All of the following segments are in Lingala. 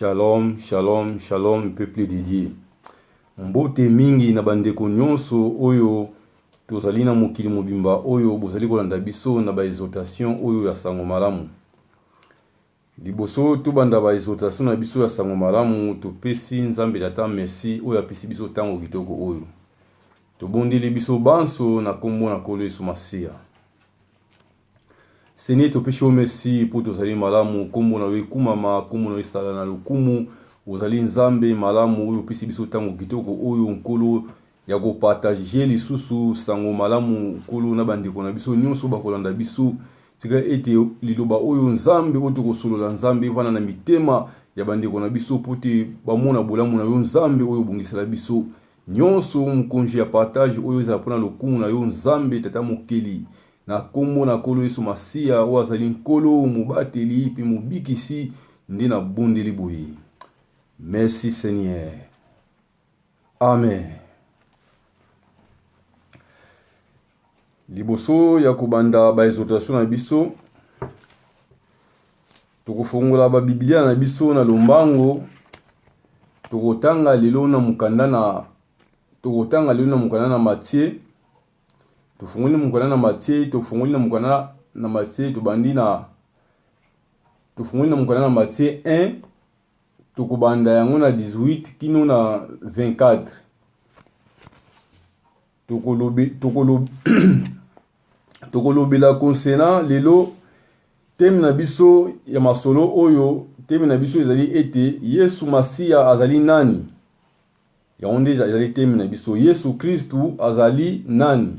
Shalom, shalom, shalom peuple de Dieu. Mbote mingi na bandeko nyonso oyo tozali na mokili mobimba oyo bozali kolanda biso na ba exhortation oyo ya sango malamu. Liboso tobanda ba exhortation na biso ya sango malamu, topesi Nzambe Tata merci oyo apesi biso ntango kitoko oyo. Tobondeli biso banso na nkombo na Nkolo Yesu Masiya. Seigneur, topesi yo merci mpo tozali malamu, nkombo na yo ekumama, nkombo na yo esala na lokumu. Ozali Nzambe malamu oyo opesi biso ntango kitoko oyo, Nkolo, ya kopartage lisusu sango malamu, Nkolo, na bandeko na biso nyonso bakolanda biso. Tika ete liloba oyo, Nzambe, oyo tokosolola, Nzambe, evanda na mitema ya bandeko na biso mpo te bamona bolamu na yo, Nzambe, oyo obongisela biso nyonso. Mokonzi ya partage oyo ezala mpo na lokumu na yo, Nzambe Tata Mokeli, na nkombo na Nkolo Yesu Masiya, oyo azali Nkolo, Mobateli mpe Mobikisi, nde nabondeli boye. Merci Seigneur. Amen. Liboso ya kobanda ba exhortation na biso, tokofongola ba Biblia na biso na lombango. Tokotanga lelo na mokanda na tokotanga lelo na mokanda na Matthieu. Tofungoli mokanda na Matthieu, tofungoli na mokanda na Matthieu, tobandi na tofungoli na mokanda na Matthieu 1, tokobanda yango na 18 kino na 24. Tokolobela concernant lelo teme na biso ya masolo oyo. Teme na biso ezali ete Yesu Masiya azali nani? Yango nde ezali teme na biso. Yesu Kristu azali nani?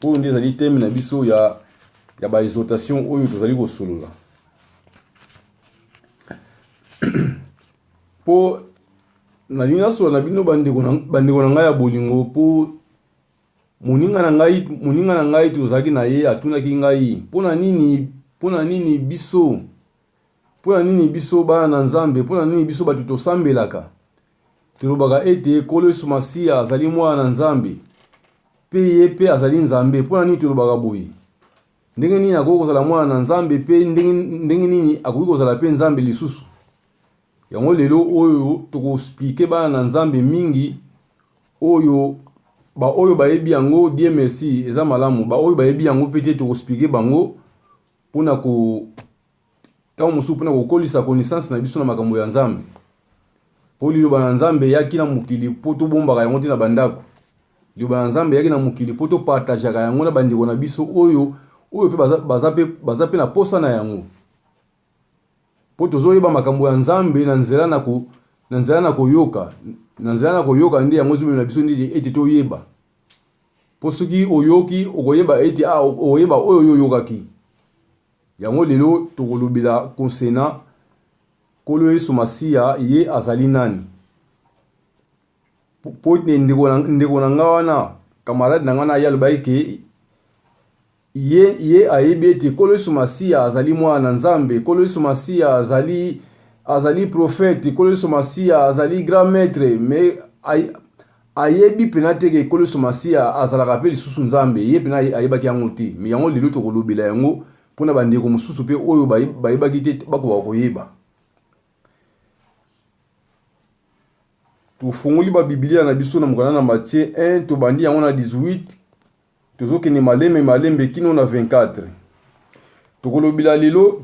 Oyo nde ezali teme na biso ya ba exhortation oyo tozali kosolola. Mpo nalingi nasolola na bino bandeko na ngai ya bolingo, mpo moninga na ngai tozalaki na ye atunaki ngai mpo na nini biso bana na Nzambe, mpo na nini biso bato tosambelaka, tolobaka ete Nkolo Yesu Masiya azali mwana na Nzambe mpe ye mpe azali Nzambe? Mpo na nini tolobaka boye? Ndenge nini akoki kozala mwana na Nzambe mpe ndenge nini akoki kozala mpe Nzambe lisusu? Yango lelo oyo tokoexpliquer bana na Nzambe mingi oyo baoyo bayebi yango, Dieu merci, eza malamu. Baoyo bayebi yango mpe te, tokoexpliquer bango mpona ko ntango mosusu mpona kokolisa connaissance na biso na makambo ya Nzambe. Mpo liloba na Nzambe eyaki na mokili mpo tobombaka yango te na bandako. Liloba na Nzambe eyaki na mokili mpo topartageaka yango na bandeko na biso oyo mpe baza mpe na posa na yango, mpo tozoyeba makambo ya Nzambe na nzela na koyoka. Na nzela na koyoka nde yango ezomema biso nde ete toyeba, mpo soki oyoki, okoyeba ete okoyeba oyo oyo oyokaki. Yango lelo tokolobela concernant Nkolo Yesu Masiya, ye azali nani? Po ndeko na nga wana, camarade na nga na ye, alobaki ke ye ayebi ete Nkolo Yesu Masiya azali mwana na Nzambe, Nkolo Yesu Masiya azali prophète, Nkolo Yesu Masiya azali grand maître, mais ayebi mpena te ke Nkolo Yesu Masiya azalaka mpe lisusu Nzambe. Ye mpena ayebaki yango te. Mais yango lelo tokolobela yango mpona bandeko mosusu mpe oyo bayebaki te bakoka koyeba. Tofungoli babiblia na biso na mokanda na Matthieu 1, tobandi yango na 18, tozokende malembe malembe kino na 24. Tokolobela lelo,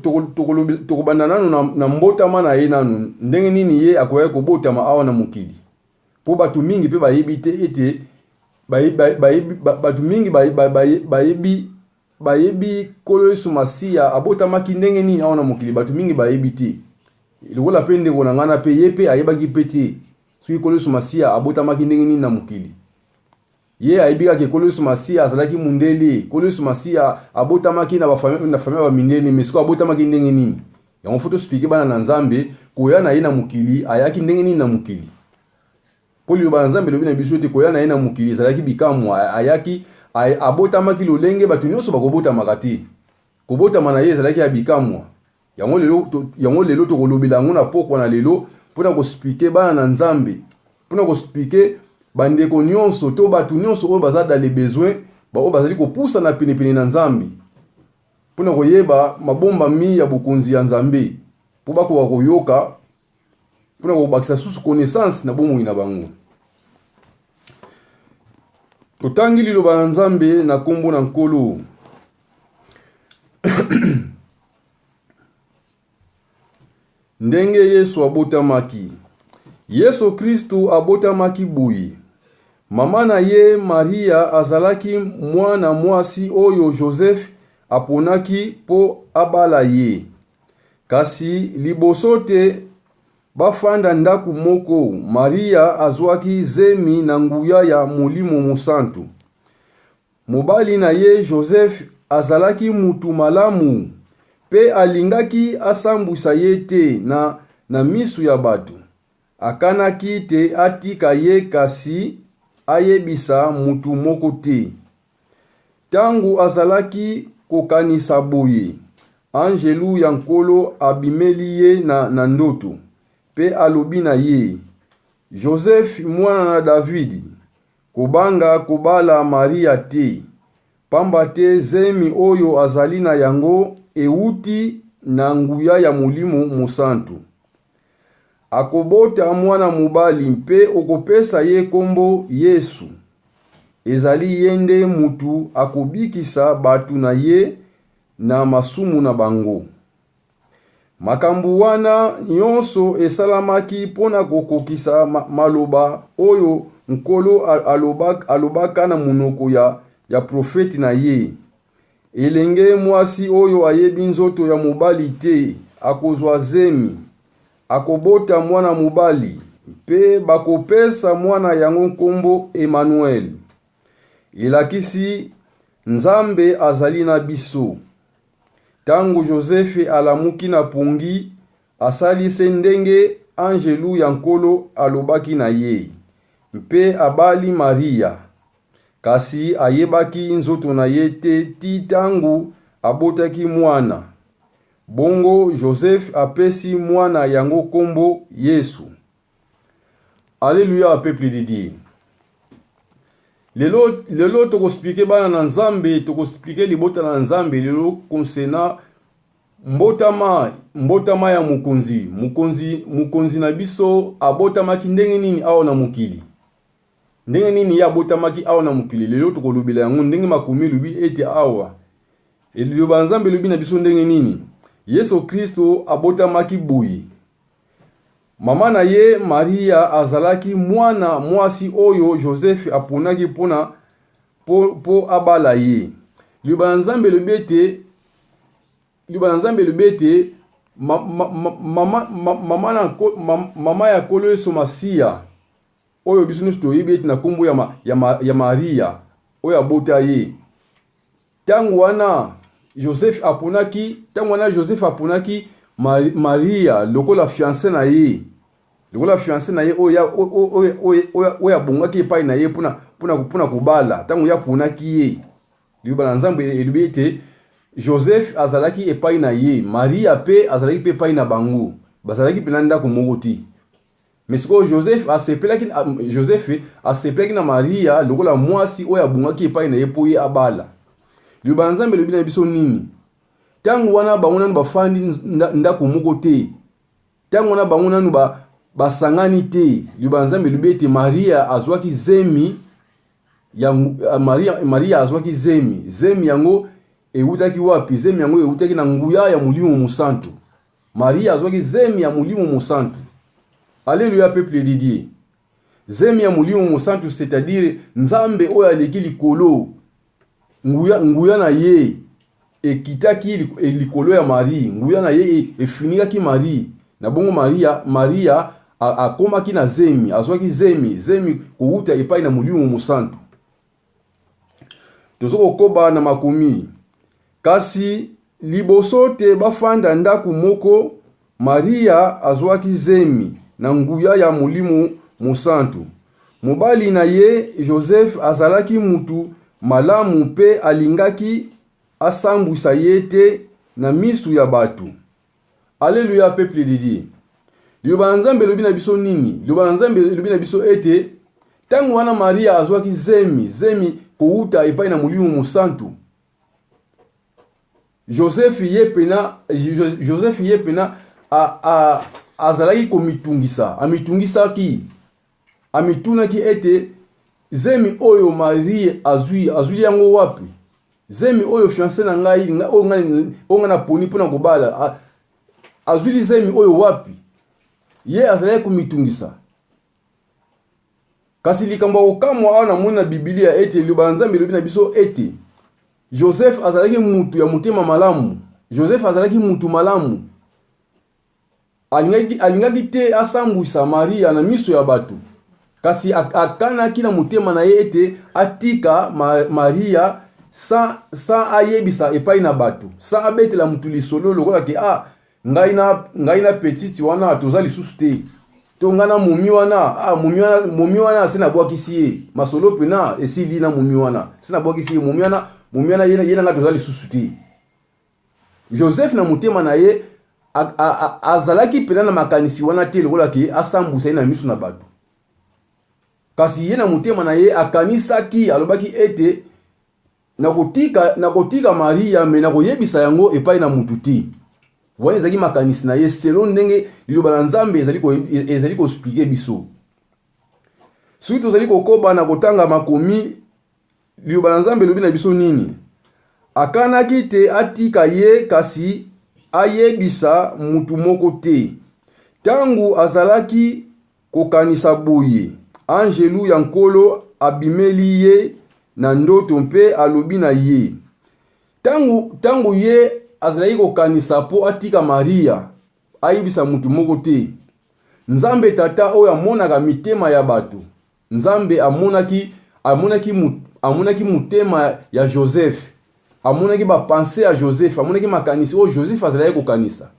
tokobanda nanu na mbotama na ye nanu, ndenge nini ye akoyaki kobotama awa na mokili, mpo bato mingi mpe bayebi te ete bato mingi bayebi Nkolo Yesu Masiya abotamaki ndenge nini awa na mokili. Bato mingi bayebi te. Lokola mpe ndeko na ngai na mpe ye mpe ayebaki mpe te soki Nkolo Yesu Masiya abotamaki ndenge nini na mokili. Ye ayebi kaka Nkolo Yesu Masiya azalaki mundele, Nkolo Yesu Masiya abotamaki na famille ya bamindele, mais sikoyo abotamaki ndenge nini? Yango faut toexpliquer bana na Nzambe koya na ye na mokili, ayaki ndenge nini na mokili, mpo liloba na Nzambe elobi na biso ete koya na ye na mokili ezalaki bikamwa. Ayaki, abotamaki lolenge bato nyonso bakobotamaka te. Kobotama na ye ezalaki ya bikamwa. Yango lelo tokolobela yango na pokwa na lelo mpona koexpliquer bana na Nzambe, mpona koexpliquer bandeko nyonso to bato nyonso oyo baza dans les besoins, baoyo bazali kopusana penepene na Nzambe mpona koyeba mabombami ya bokonzi ya Nzambe, mpo bakoka koyoka. mpona kobakisa susu connaissance na bomoi na bango. Totangi liloba na Nzambe na nkombo na Nkolo. Ndenge Yesu abotamaki. Yesu Kristu abotamaki boye. Mama na ye Maria azalaki mwana mwasi oyo Joseph aponaki mpo abala ye. Kasi liboso te bafanda ndako moko, Maria azwaki zemi na nguya ya Molimo Mosantu. Mobali na ye Joseph azalaki mutu malamu pe alingaki asambwisa ye te na na misu ya bato. Akanaki te atika ye kasi ayebisa mutu moko te. Tango azalaki kokanisa boye, anjelu ya Nkolo abimeli ye na na ndoto, pe alobi na ye, Joseph mwana na Davidi, Kobanga kobala Maria te, pamba te zemi oyo azali na yango ewuti na nguya ya Molimo Mosantu. Akobota mwana mobali mpe okopesa ye kombo Yesu. Ezali ye nde mutu akobikisa bato na ye na masumu na bango. Makambo wana nyonso esalamaki mpo na kokokisa maloba oyo Nkolo alobaka na monoko ya profeti na ye. Elenge mwasi oyo ayebi nzoto ya mobali te akozwa zemi, akobota mwana mobali, mpe bakopesa mwana yango nkombo Emanuele. Elakisi Nzambe azali na biso. Tango Jozefe alamuki na pongi, asali se ndenge anjelu ya Nkolo alobaki na ye, mpe abali Maria. Kasi ayebaki nzoto na ye te tii tango abotaki mwana. Bongo Jozefe apesi mwana yango kombo Yesu. Alleluia peuple de Dieu. Lelo lelo tokoexplike bana na Nzambe, tokoexplike libota na Nzambe lelo concernant mbotama mbotama ya mokonzi mokonzi mokonzi na biso abotamaki ndenge nini awa na mokili ndenge nini ye abotamaki awa na mokili lelo tokolobela yango ndenge makomi elobi ete awa liloba ya nzambe elobi na biso ndenge nini yesu kristo abotamaki boye Mama na ye Maria azalaki mwana mwasi oyo Joseph aponaki mpona mpo abala ye. Liloba na Nzambe elobi ete Liloba na Nzambe elobi ete ma, ma, ma, mama, ma, mama, na, ma, mama ya Nkolo Yesu Masiya oyo biso nyonso toyebi ete na nkombo ya, ya, ya Maria oyo abota ye Tango wana Joseph aponaki, tango wana Joseph aponaki Maria lokola fiancé na ye, lokola fiancé na ye oyo oyo oyo abongaki epai na ye mpona mpona mpona kobala. Tango ye aponaki ye, liloba na Nzambe elobi ete Joseph azalaki epai na ye, Maria mpe azalaki mpe epai na bango, bazalaki mpenza ndako moko te. Mais sikoyo Joseph asepelaki Joseph asepelaki na Maria lokola mwasi oyo abongaki epai na ye mpo ye abala. Liloba ya Nzambe elobi na biso nini? Ntango wana bango nanu bafandi ndako moko te, ntango wana bango nanu ba, basangani te. Liloba ya Nzambe elobi ete Maria azwaki zemi ya Maria, Maria azwaki zemi. Zemi yango ewutaki wapi? Zemi yango ewutaki na nguya ya Molimo Mosantu. Maria azwaki zemi ya Molimo Mosantu. Alleluia peuple de Dieu. Zemi ya Molimo Mosantu, c'est-à-dire Nzambe oyo aleki likolo, nguya, nguya na ye ekitaki likolo ya Marie, nguya na ye efinikaki Marie. Na bongo Maria, Maria akomaki na zemi, azwaki zemi, zemi kowuta epai na Molimo Mosantu. Tozo kokoba na makomi. Kasi liboso te bafanda ndako moko, Maria azwaki zemi na nguya ya Molimo Mosantu. Mobali na ye Joseph azalaki mutu malamu mpe alingaki asambwisa ye te na misu ya bato. Alleluia peuple de Dieu. Liloba na Nzambe elobi na biso nini? Liloba na Nzambe elobi na biso ete ntango wana Maria azwaki zemi, zemi kowuta epai na Molimo Mosantu. Joseph ye pena, Joseph ye pena a, a, azalaki komitungisa, amitungisaki, amitunaki ete zemi oyo Marie azwi, azwili yango wapi? Zemi oyo fiancé na ngai, oyo ngai naponi mpo na kobala, azwili zemi oyo wapi? Ye azalaki komitungisa. Kasi likambo ya kokamwa awa namoni na Biblia ete Liloba na Nzambe elobi na biso ete Joseph azalaki mutu ya motema malamu. Joseph azalaki mutu malamu. Alingaki, alingaki te asambwisa Maria na miso ya bato. Kasi akanaki na motema na ye ete atika ma, Maria sans, sans ayebisa epai na bato, sans abetela mutu lisolo lokola ke ah, ngai na ngai na petite wana toza lisusu te to ngai na momi wana ah, momi wana momi wana ase nabwakisi ye masolo mpena esili na momi wana se nabwakisi ye momi wana momi wana ye na ngai toza lisusu te. Joseph na motema na ye azalaki mpena na makanisi wana te lokola ke asambwisa ye na miso na bato, kasi ye na motema na ye akanisaki, alobaki ete Nakotika, nakotika Maria, me nakoyebisa yango epai na mutu te. Wana ezalaki makanisi na ye selon ndenge liloba na Nzambe ezali ko, ezali koexplike biso. Soki tozali kokoba na kotanga makomi, liloba na Nzambe elobi na biso nini? Akanaki te atika ye, kasi ayebisa mutu moko te. Tango azalaki Kokanisa boye, anjelu ya Nkolo abimeli ye na ndoto mpe alobi na ye. Tango, tango ye azalaki kokanisa mpo atika Maria, ayebisa moto moko te. Nzambe Tata oyo amonaka mitema ya bato, Nzambe amonaki, amonaki, amonaki motema ya Joseph, amonaki ba pensee ya Joseph, amonaki makanisi oyo Joseph azalaki kokanisa.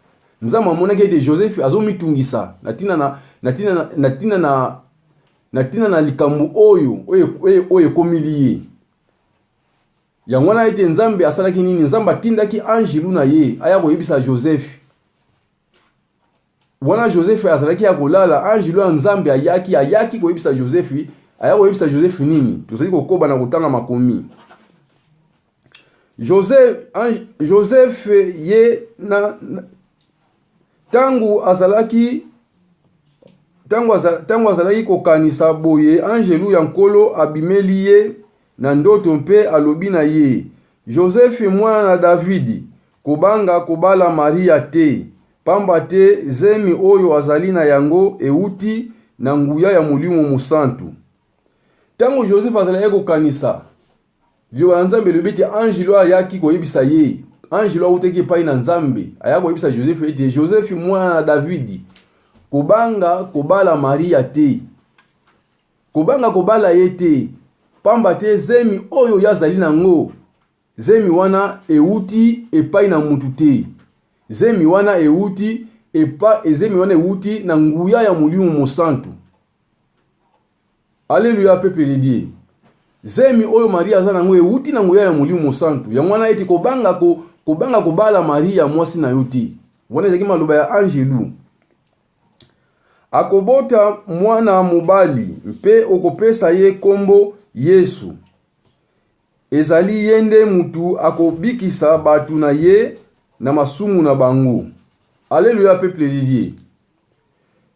Nzambe amonaki ete Joseph azomitungisa na ntina na na ntina na na ntina na na ntina na likambo oyo oyo oyo ekomeli ye. Yango wana ete Nzambe asalaki nini? Nzambe atindaki anjelu na ye aya koyebisa Joseph. Wana Joseph azalaki ya kolala, anjelu ya Nzambe ayaki, ayaki koyebisa Joseph, aya koyebisa Joseph nini? Tozali kokoba na kotanga makomi. Joseph, Joseph ye na, na tango azalaki tango aza, azalaki kokanisa boye, anjelu ya Nkolo abimeli ye na ndoto mpe alobi na ye, Joseph mwana na Davidi, kobanga kobala Maria te, pamba te zemi oyo azali na yango euti na nguya ya Molimo Mosantu. Ntango Joseph azalaki kokanisa, Liloba na Nzambe elobi ete anjelu ayaki koyebisa ye, anjelu awutaki epai na Nzambe, ayaki koyebisa Joseph ete Joseph mwana na Davidi, kobanga kobala Maria te. Kobanga kobala ye te, pamba te zemi oyo ye azali na yango, zemi wana ewuti epai na mutu te. Zemi wana ewuti epa, zemi wana ewuti na nguya ya Molimo Mosantu. Alleluia peuple de Dieu. Zemi oyo Maria aza nango ewuti na nguya ya Molimo Mosantu. Yango wana ete kobanga ko, kobanga kobala Maria mwasi na yo te. Wana ezalaki maloba ya angelu. Akobota mwana mobali mpe okopesa ye kombo Yesu. Ezali ye nde mutu akobikisa bato na ye na masumu na bango. Alleluia peuple de Dieu.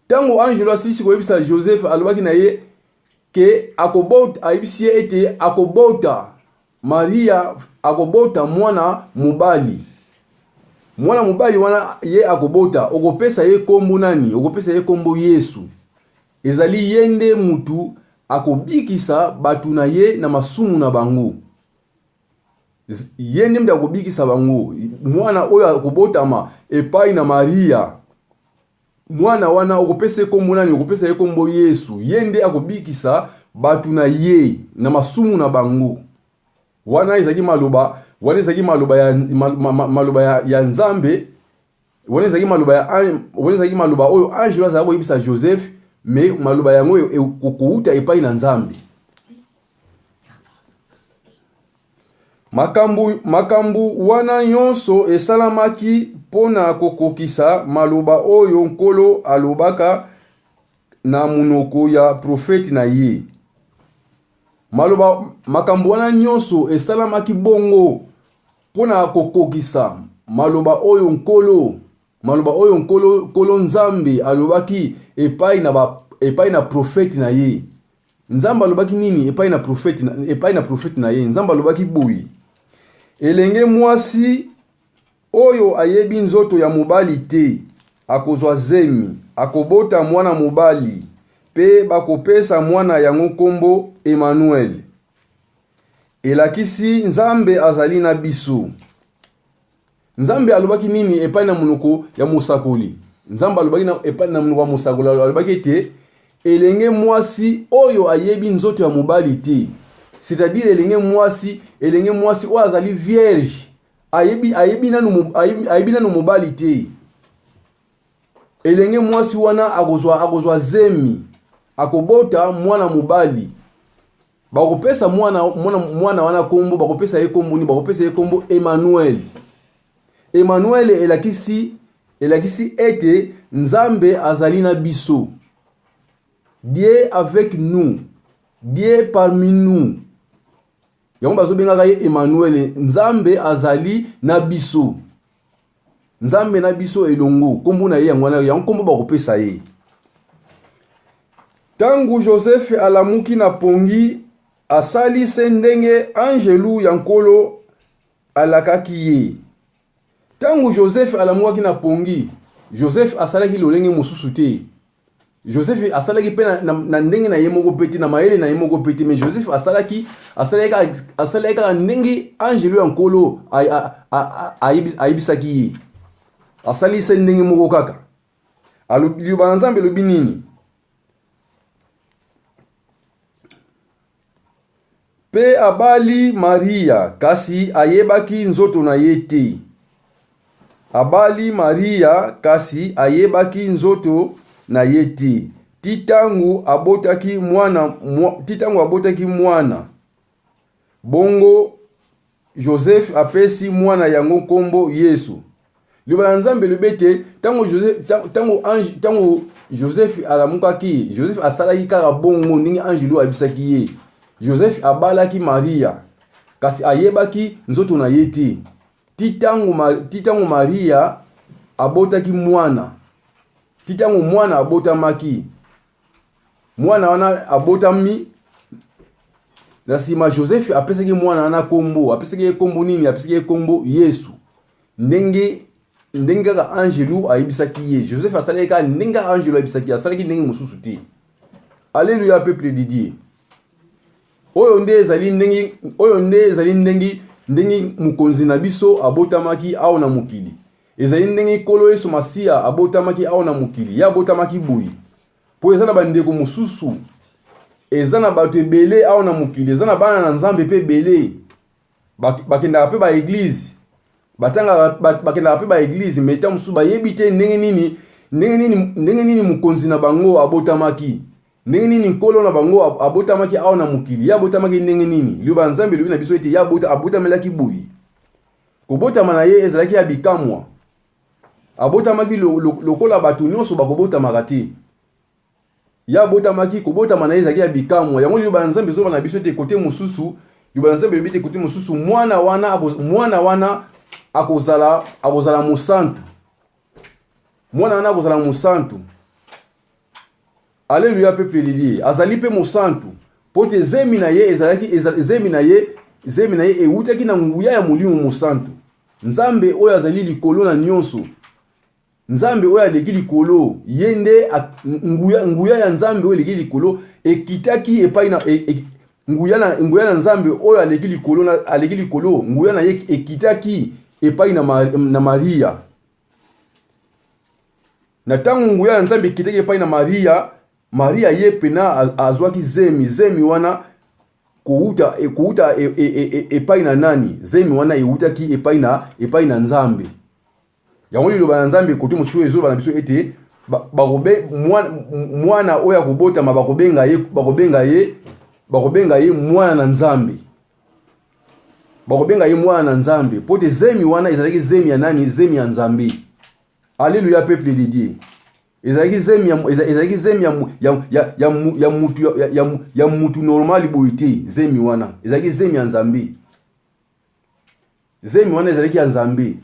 Tango angelo asilisi koyebisa Joseph, alobaki na ye ke akobota, ayebisi ye ete akobota Maria akobota mwana mobali. Mwana mobali wana ye akobota, okopesa ye kombo nani? Okopesa ye kombo Yesu. Ezali ye nde mutu akobikisa bato na ye na masumu na bango. Ye nde mutu akobikisa bango. Mwana oyo akobotama epai na Maria, mwana wana okopesa ye kombo nani? Okopesa ye kombo Yesu. Ye nde akobikisa bato na ye na masumu na bango. Wana ezalaki maloba, wana ezalaki maloba ya, maloba ya, ya Nzambe. Wana ezalaki maloba ya, wana ezalaki maloba oyo angelo azalaki koyebisa Joseph, me maloba yango ekouta epai na Nzambe. Makambo, makambo wana nyonso esalamaki mpo na kokokisa maloba oyo Nkolo alobaka na monoko ya profeti na ye. Maloba, makambo wana nyonso esalamaki bongo mpo na kokokisa maloba oyo Nkolo. Maloba oyo Nkolo, Nkolo Nzambe alobaki epai na, ba, epai na profete na ye. Nzambe alobaki nini epai na profete, epai na profete na ye? Nzambe alobaki boye: Elenge mwasi oyo ayebi nzoto ya mobali te akozwa zemi, akobota mwana mobali, mpe bakopesa mwana yango nkombo Emanuele. Elakisi Nzambe azali na biso. Nzambe alobaki nini epai na monoko ya mosakoli? Nzambe alobaki na, epai na monoko ya mosakoli, alobaki ete elenge mwasi oyo ayebi nzoto ya mobali te, c'est-à-dire elenge mwasi, elenge mwasi oyo azali vierge, ayebi, ayebi nanu, ayebi, ayebi nanu mobali te. Elenge mwasi wana akozwa, akozwa zemi, akobota mwana mobali. Bakopesa mwana, mwana, mwana wana kombo, bakopesa ye kombo nini? Bakopesa ye kombo Emmanuel. Emmanuel elakisi, elakisi ete Nzambe azali na biso. Dieu avec nous. Dieu parmi nous. Yango bazobengaka ye Emmanuel, Nzambe azali na biso. Nzambe na biso elongo, kombo na ye yango wana, yango kombo bakopesa ye. Tango Joseph alamuki na pongi, asali se ndenge anjelu ya Nkolo alakaki ye. Tango Joseph alamukaki na pongi, Joseph asalaki lolenge mosusu te. Joseph asalaki mpe na, na, na ndenge na ye moko mpe te, na mayele na ye moko mpe te, mais Joseph asalaki asalaki asalaki kaka ndenge angelu ya Nkolo ayebisaki ye. Asali se ndenge moko kaka. Liloba na Nzambe elobi nini? Mpe abali Maria, kasi ayebaki nzoto na ye te. Abali Maria, kasi ayebaki nzoto na ye te, ti ntango abotaki mwana, ti ntango abotaki mwana. Bongo Joseph apesi mwana yango nkombo Yesu. Liloba na Nzambe elobi ete ntango Joseph, ntango ange, ntango Joseph alamukaki, Joseph asalaki kaka bongo ndenge angelu ayebisaki ye. Joseph abalaki Maria, kasi ayebaki nzoto na ye te. Ti ntango ti ntango Maria abotaki mwana, ti ntango mwana abotamaki, mwana wana abotami na nsima Joseph apesaki mwana wana nkombo. Apesaki ye nkombo nini? Apesaki ye nkombo Yesu, ndenge ndenge kaka angelu ayebisaki ye. Joseph asalaki kaka ndenge angelu ayebisaki ye, asalaki ndenge mosusu te. Alleluya, peuple de Dieu. Oyo nde ezali ndenge, oyo nde ezali ndenge ndenge mokonzi na biso abotamaki awa na mokili. Ezali ndenge Nkolo Yesu Masiya abotamaki awa na mokili. Ye abotamaki boye. Mpo eza na bandeko mosusu, eza na bato ebele awa na mokili, eza na bana na Nzambe mpe ebele. Bakendaka mpe ba eglise, batangaka, bakendaka mpe ba eglise, mais ntango mosusu bayebi te ndenge nini, ndenge nini, ndenge nini mokonzi na bango abotamaki. Ndenge nini Nkolo na bango abotamaki awa na mokili. Ye abotamaki ndenge nini? Liloba ya Nzambe elobi na biso ete ye abotamelaki boye. Kobotama na ye ezalaki ya bikamwa. Abotamaki lokola bato nyonso bakobotamaka te. Ye abotamaki, kobotama na ye ezalaki ya bikamwa. Yango liloba ya Nzambe ezoloba na biso ete kote mosusu, liloba ya Nzambe elobi ete kote mosusu mwana wana, mwana wana akozala, akozala mosantu. Mwana wana akozala mosantu. Aleluya, peuple de Dieu. Azali mpe mosantu mpo te zemi na ye ezalaki zemi na ye zemi na ye ewutaki na nguya ya Molimo Mosantu. Nzambe oyo azali likolo na nyonso, Nzambe oyo aleki likolo, ye nde nguya, nguya ya Nzambe oyo eleki likolo ekitaki epai na e, e, nguya na nguya na Nzambe oyo aleki likolo na aleki likolo, nguya na ye ekitaki epai na, na Maria. Na ntango nguya ya Nzambe ekitaki epai na Maria, Maria ye pena azwaki zemi. Zemi wana kouta kouta e, e, e, e, epai na nani? Zemi wana eutaki epai na epai na Nzambe. Yango liloba na Nzambe kote mosusu ezoloba na biso ete bakobe mwana, mwana oyo akobotama bakobenga ye bakobenga ye bakobenga ye mwana na Nzambe. Bakobenga ye mwana na Nzambe mpo te zemi wana ezalaki zemi ya nani? Zemi ya Nzambe. Alléluia, peuple de Dieu. Ezalaki zemi ya ezalaki zemi ya ya ya ya ya mutu ya ya, ya mutu normal boye te. Zemi wana ezalaki zemi ya Nzambe. Zemi wana ezalaki ya Nzambe.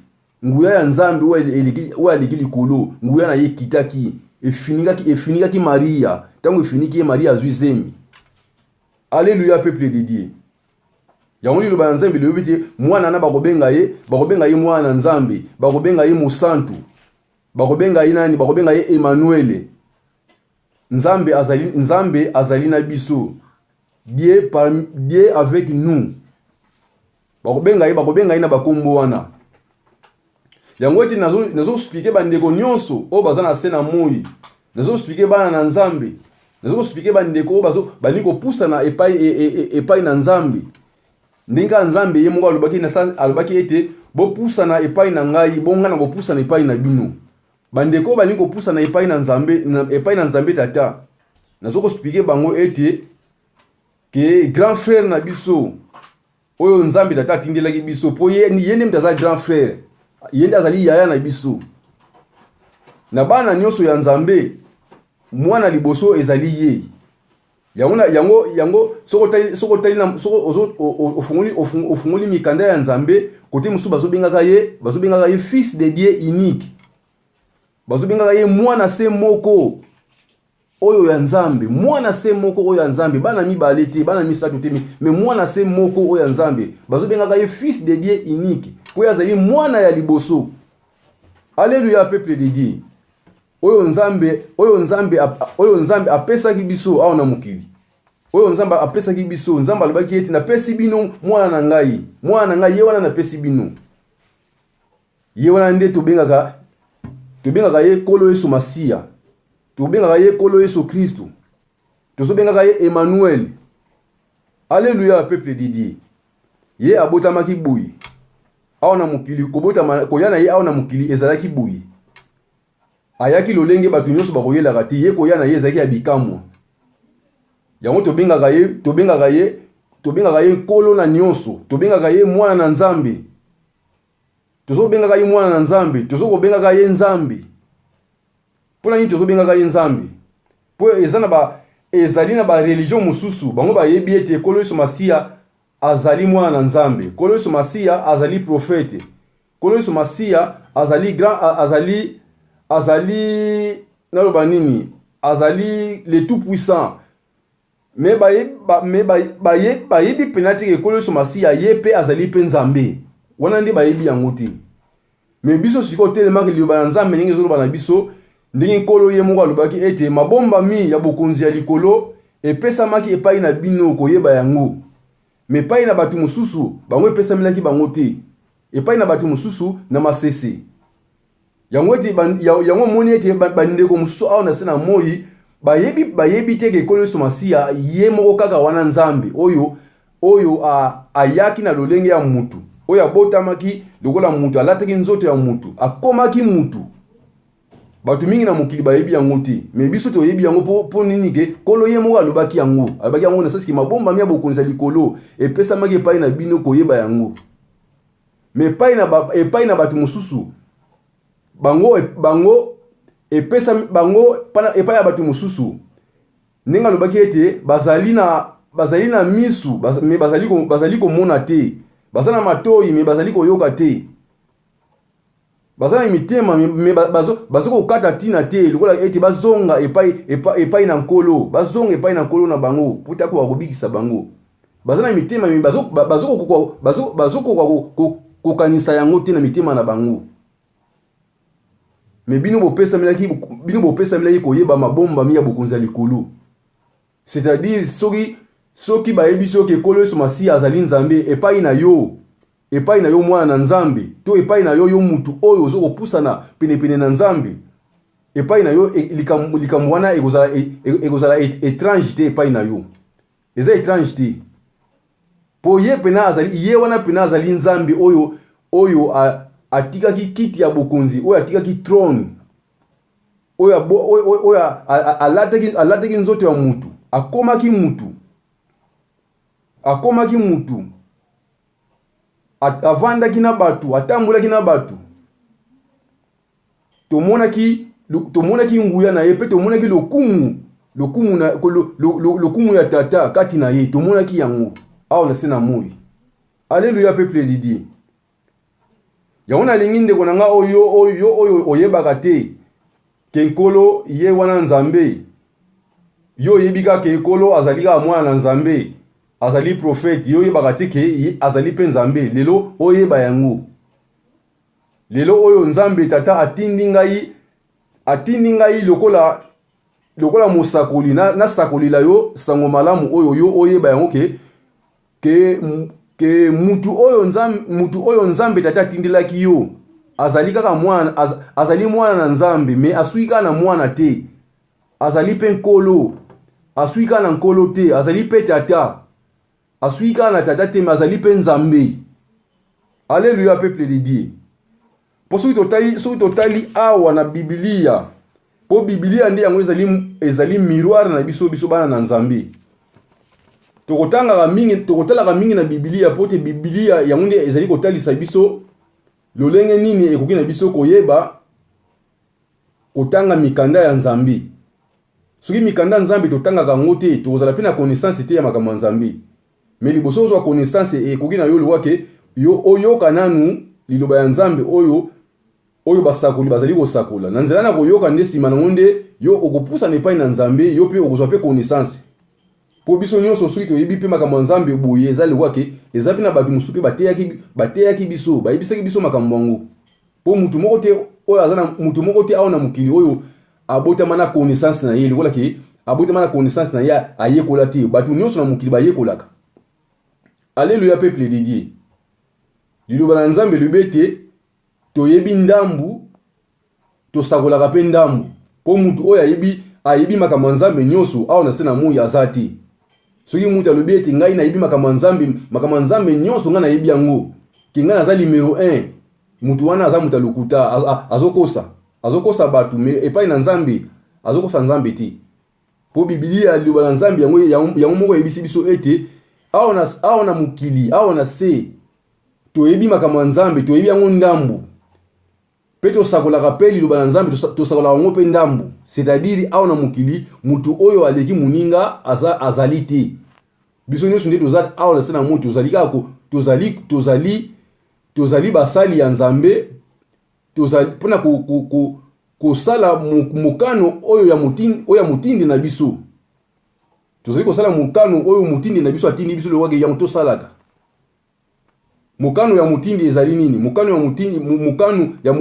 Nguya ya Nzambe oyo aleki likolo, nguya na ye ekitaki, efinikaki, efinikaki Maria. Ntango efiniki ye, Maria azwi zemi. Alleluia, peuple de Dieu. Yango liloba ya Nzambe lilobi te mwana na bakobenga ye, bakobenga ye mwana na Nzambe, bakobenga ye mosantu, bakobenga ye nani? Bakobenga ye Emmanuel. Nzambe azali, Nzambe azali na biso. Dieu, par, Dieu avec nous. Bakobenga ye, bakobenga ye na bakombo wana. Yango ete nazo nazo expliquer bandeko nyonso oyo baza na se na moi. Nazo expliquer bana na Nzambe. Nazo expliquer bandeko oyo bazo balingi kopusana epai e, e, e, epai na Nzambe. Ndenge kaka Nzambe ye moko alobaki na alobaki ete bopusana epai na ngai, bonga na kopusana epai na bino. Bandeko oyo balingi kopusana epai na Nzambe, epai na Nzambe Tata. Nazo ko expliquer bango ete ke grand frère na biso oyo Nzambe Tata atindelaki biso, mpo ye, ye nde moto aza grand frère, ye nde azali yaya na biso. Na bana nyonso ya Nzambe, mwana liboso ezali ye. Yango na yango yango soko otali soko otali na soko ozo ofungoli ofungoli mikanda ya Nzambe, kote mosusu bazobengaka ye bazobengaka ye fils de Dieu unique, bazobengaka ye mwana se moko oyo ya Nzambe, mwana se moko oyo ya Nzambe, bana mibale te, bana misato te, mais mwana se moko oyo ya Nzambe, bazobengaka ye fils de Dieu unique, mpo ye azali mwana ya liboso. Alléluia, peuple de Dieu. Oyo Nzambe, oyo Nzambe, oyo Nzambe apesaki biso awa na mokili. Oyo Nzambe apesaki biso, Nzambe alobaki ete napesi bino mwana na ngai, mwana na ngai ye wana napesi bino. Ye wana nde tobengaka tobengaka ye Nkolo Yesu Masiya. Tobengaka ye Nkolo Yesu Kristo. Tozobengaka ye Emmanuel. Alléluia, peuple de Dieu. Ye abotamaki boye awa na mokili, kobotama koya na ye awa na mokili ezalaki boye. Ayaki lolenge bato nyonso bakoyelaka te. Ye koya na ye ezalaki ya bikamwa. Yango tobengaka ye, tobengaka ye, tobengaka ye Nkolo na nyonso. Tobengaka ye mwana na Nzambe. Tozobengaka ye mwana na Nzambe, tozokobengaka ye Nzambe. Mpo na nini tozobengaka ye Nzambe? Mpo eza na ba ezali na ba religion mosusu, bango bayebi ete Nkolo Yesu Masiya azali mwana na Nzambe. Nkolo Yesu Masiya azali profete. Nkolo Yesu Masiya azali grand azali azali naloba nini? Azali le tout puissant. Mais bayebi ba, mais bayebi bayebi mpenza te ke Nkolo Yesu Masiya ye mpe azali mpe Nzambe. Wana nde bayebi yango te. Mais biso sikoyo telemaki liloba na Nzambe ndenge ezoloba na biso, ndenge Nkolo ye moko alobaki ete mabombami ya bokonzi ya likolo epesamaki epai na bino koyeba yango. Mais epai na bato mosusu, bango epesamelaki bango te. Epai na bato mosusu na masese. Yango ete yango omoni ete bandeko mosusu awa na se na moi bayebi bayebi te ke Nkolo Yesu Masiya ye moko kaka wana Nzambe oyo oyo a, ayaki na lolenge ya mutu, oyo abotamaki lokola mutu, alataki nzoto ya mutu, akomaki mutu. Bato mingi na mokili bayebi yango te, me biso toyebi yango mpo mpo nini? Ke Nkolo ye moko alobaki yango, alobaki yango na sasiki mabombami ya bokonzi ya likolo epesamaki epai na bino koyeba yango. Me epai na ba, epai na bato mosusu bango bango epesa bango epai ya bato mosusu, ndenge alobaki ete bazali na bazali na misu baz, me bazali, bazali komona te, baza na matoi me bazali koyoka te, baza na mitema me bazo, bazo kokata ntina te, lokola ete bazonga epai, epai, epai na Nkolo, bazonga epai na Nkolo na bango mpo te akoka kobikisa bango. Baza na mitema me bazokoka kokanisa yango te na mitema na bango. Me bino bopesamelaki, bino bopesamelaki koyeba mabombami ya bokonzi ya likolo. C'est-à-dire soki soki bayebi soki Nkolo Yesu Masiya azali Nzambe epai na yo, epai na yo mwana na Nzambe, to epai na yo yo mutu oyo ozo kopusana penepene na Nzambe, epai na yo likambo, likambo wana ekozala ekozala étrange te epai na yo. Eza étrange te. Po ye pena azali, ye wana pena azali Nzambe oyo oyo atikaki kiti ya bokonzi, oyo atikaki trône, oyo oyo, oyo alataki alataki nzoto ya mutu, akomaki mutu, akomaki mutu, avandaki na bato, atambolaki na bato. Tomonaki tomonaki nguya na ye mpe tomonaki lokumu lokumu na lo, lo, lo, lokumu ya tata kati na ye, tomonaki yango awa na se na moi. Alléluia, peuple de Dieu. Yango nalingi ndeko na nga oyo oyo oyo oyebaka te ke Nkolo ye wana Nzambe. Yo oyebi kaka ke Nkolo azali kaka mwana na Nzambe, azali prophète, yo oyebaka te ke ye azali mpe Nzambe. Lelo oyeba yango. Lelo oyo Nzambe Tata atindi ngai, atindi ngai lokola lokola mosakoli nasakolila na yo sango malamu oyo yo oyeba yango ke ke ke mutu oyo Nzambe, mutu oyo Nzambe Tata atindelaki yo azali kaka mwana, az, azali mwana na Nzambe, me asuki kaka na mwana te, azali mpe Nkolo, asuki kaka na Nkolo te, azali mpe Tata, asuki kaka na Tata te, me azali mpe Nzambe. Alléluia, peuple de Dieu. Mpo soki totali, soki totali awa na Biblia, mpo Biblia nde yango ezali, ezali miroir na biso, biso bana na Nzambe. Tokotangaka mingi, tokotalaka mingi na Biblia, mpo te Biblia yango nde ezali kotalisa biso lolenge nini ekoki na biso koyeba kotanga mikanda ya Nzambe. Soki mikanda ya Nzambe totangaka yango te, tokozala mpe na connaissance te ya makambo ya Nzambe. Mais liboso ozwa connaissance ekoki na yo lokola ke yo oyoka nanu liloba ya Nzambe oyo oyo basakoli bazali kosakola. Na nzela na koyoka nde nsima nango nde yo okopusana epai na Nzambe, yo mpe okozwa mpe connaissance. Mpo biso nyonso soki toyebi mpe makambo ya Nzambe boye, eza lokola ke eza mpe na bato mosusu mpe bateyaki, bateyaki biso, bayebisaki biso makambo yango. Mpo moto moko te oyo aza na moto moko te awa na mokili oyo abotama na connaissance na ye, lokola ke abotama na connaissance na ye, ayekola te. Bato nyonso na mokili bayekolaka. Alléluia, peuple de Dieu. Liloba na Nzambe elobi ete toyebi ndambu, tosakolaka mpe ndambu. Mpo moto oyo ayebi, ayebi makambo ya Nzambe nyonso awa na se na moi aza te. Soki moto alobi ete ngai nayebi makambo ya Nzambe, makambo ya Nzambe nyonso ngai nayebi yango, ke ngai naza numero 1, moto wana aza moto ya lokuta, azokosa, azokosa bato, me epai na Nzambe azokosa Nzambe te. Mpo Biblia, liloba na Nzambe yango, yango moko eyebisi biso ete awa na, awa na mokili, awa na se, toyebi makambo ya Nzambe, toyebi yango ndambu, mpe tosakolaka mpe liloba na Nzambe, tosakolaka yango mpe ndambu. C'est-à-dire awa na mokili moto oyo aleki moninga aza, azali te. Biso nyonso nde toza awa na se na moi, tozali kaka tozali, tozali, tozali basali ya Nzambe, tozali mpona kosala mokano oyo ya motindi, oyo ya motindi na biso. Tozali kosala mokano oyo motindi na biso atindi biso, lokola yango tosalaka. Mokano ya motindi ezali nini? Mokano ya motindi, mokano ya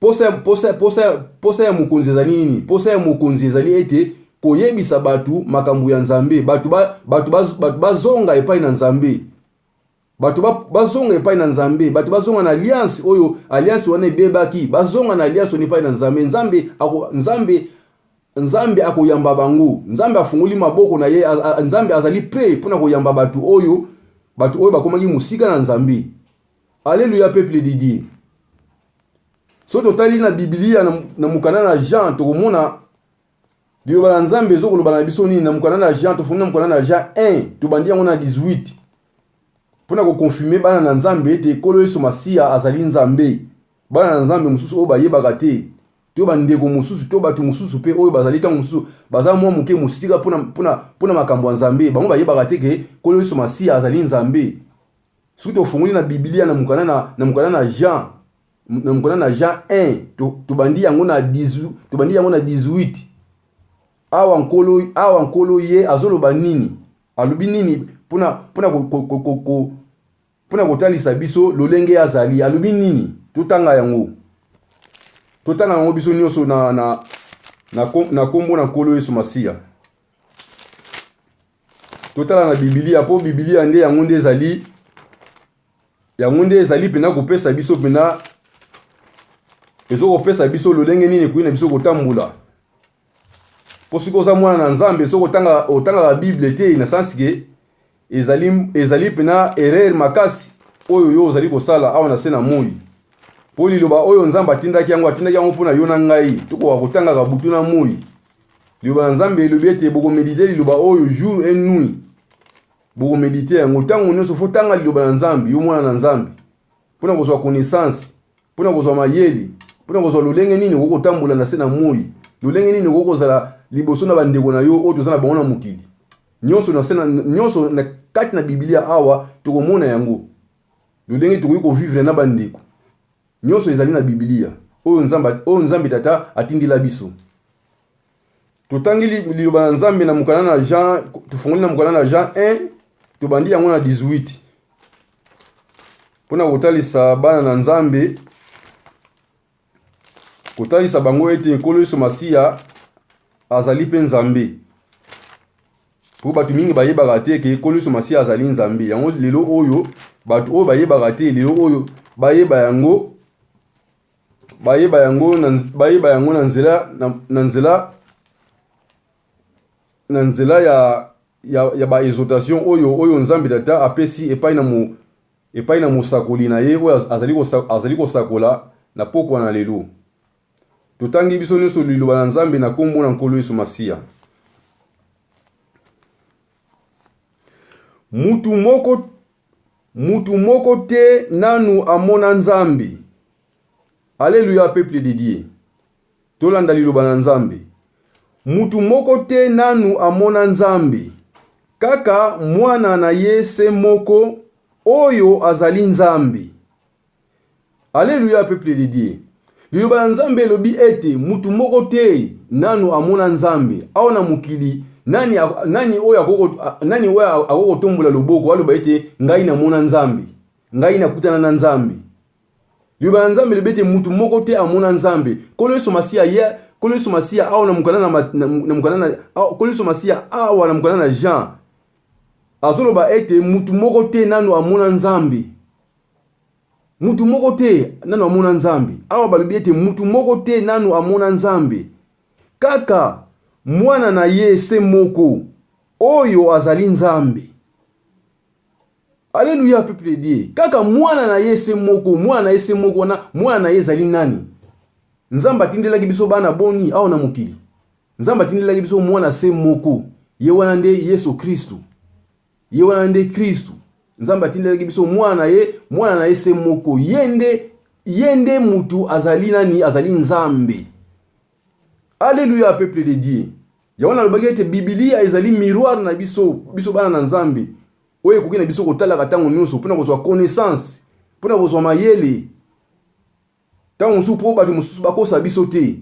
posa, posa, posa, posa ya mokonzi ezali nini? Posa ya mokonzi ezali ete koyebisa bato makambo ya Nzambe, bato ba, bato ba, bato bazonga epai na Nzambe, bato ba, bazonga epai na Nzambe, bato bazonga na alliance oyo alliance wana ebebaki, bazonga na alliance wana epai na Nzambe. Nzambe ako, Nzambe, Nzambe akoyamba bango. Nzambe afungoli maboko na ye, Nzambe azali prêt mpona koyamba bato oyo, bato oyo bakomaki mosika na Nzambe. Alléluia, peuple de Dieu. Soki totali na Biblia na, na mokanda na Jean, tokomona liloba na Nzambe ezokoloba na biso nini na mokanda na Jean. Tofungoli na mokanda na Jean 1, tobandi yango na 18 mpona kokonfirme bana na Nzambe ete Nkolo Yesu Masiya azali Nzambe. Bana na Nzambe mosusu oyo bayebaka te, to bandeko mosusu to bato mosusu mpe oyo bazali ntango mosusu baza mwa moke mosika mpona makambo ya Nzambe, bango bayebaka te ke Nkolo Yesu Masiya azali Nzambe. Soki tofungoli na Biblia na mokanda na, na mokanda na Jean, na mokanda na Jean 1, tobandi yango na 18, tobandi yango na 18. Awa Nkolo, awa Nkolo ye azoloba nini? Alobi nini mpona, mpona ko, ko, ko, ko, ko, mpona kotalisa biso lolenge azali? Alobi nini? Totanga yango, totanga yango biso nyonso na, na, na, na kombo na Nkolo Yesu Masiya. Totala na Biblia, mpo Biblia nde yango nde ezali, yango nde ezali mpena kopesa biso mpena, ezokopesa biso lolenge nini ekoki na biso kotambola. Mpo soki oza mwana na Nzambe, soki otanga, otangaka Bible te, na sens ke ezali, ezali mpena erreur makasi oyo yo ozali kosala awa na se na moi. Mpo liloba oyo Nzambe atindaki yango, atindaki yango mpo na yo na ngai, tokoka kotangaka butu na moi. Liloba na Nzambe elobi ete bokomedite liloba oyo jour et nuit, bokomedite yango ntango nyonso. Fo tanga liloba na Nzambe, yo mwana na Nzambe, mpo na kozwa connaissance, mpo na kozwa mayele, mpo na kozwa lolenge nini okoki kotambola na se na moi, lolenge nini okoki kozala liboso na bandeko na yo oyo toza na bango na mokili. Nyonso na se na, nyonso na kati na Biblia awa tokomona yango, lolenge tokoki kovivre na bandeko. Nyonso ezali na Biblia oyo Nzambe, oyo Nzambe Tata atindela biso. Totangi liloba na Nzambe na mokanda na Jean, tofungoli na mokanda na Jean 1, tobandi yango na 18 mpo na kotalisa bana na Nzambe, kotalisa bango ete Nkolo Yesu Masiya azali mpe Nzambe. Mpo bato mingi bayebaka te ke Nkolo Yesu Masiya azali Nzambe. Yango lelo oyo bato oyo bayebaka te, lelo oyo bayeba yango, bayeba yango na, bayeba yango na nzela, na, na nzela, na nzela ya, ya, ya ba exhortation oyo, oyo Nzambe Tata apesi epai na mo, epai na mosakoli na ye oyo azali, azali kosakola na pokwa na lelo. Totangi biso nyonso liloba na Nzambe na nkombo na Nkolo Yesu Masiya. Mutu moko, mutu moko te nanu amona Nzambe. Alleluia peuple de Dieu. Tolanda liloba na Nzambe. Mutu moko te nanu amona Nzambe, kaka mwana na ye se moko oyo azali Nzambe. Alleluia peuple de Dieu. Liloba na Nzambe elobi ete mutu moko te nanu amona Nzambe awa na mokili. Nani, nani oyo akoko, nani oyo akoki kotombola loboko aloba ete ngai namona Nzambe, ngai nakutana na Nzambe? Liloba na Nzambe elobi ete mutu moko te amona Nzambe. Nkolo Yesu Masiya ye, Nkolo Yesu Masiya awa na mokanda na, na, na mokanda na, Nkolo Yesu Masiya awa na mokanda na Jean azoloba ete mutu moko te nanu amona Nzambe. Mutu moko te nanu amona Nzambe. Awa balobi ete mutu moko te nanu amona Nzambe, kaka mwana na ye se moko oyo azali Nzambe. Alléluia peuple de Dieu. Kaka mwana na ye se moko, mwana na ye se moko wana, mwana na ye ezali nani? Nzambe atindelaki biso bana boni awa na mokili? Nzambe atindelaki biso mwana se moko, ye wana nde Yesu Kristu. Ye wana nde Kristu. Nzambe atindelaki biso mwana na ye, mwana na ye se moko. Ye nde, ye nde mutu azali nani? Azali Nzambe. Alléluia peuple de Dieu. Yango nalobaki ete Biblia ezali miroir na biso, biso bana na Nzambe, oyo ekoki na biso kotalaka ntango nyonso mpo na kozwa connaissance, mpo na kozwa mayele. Ntango mosusu mpo bato mosusu bakosa biso te.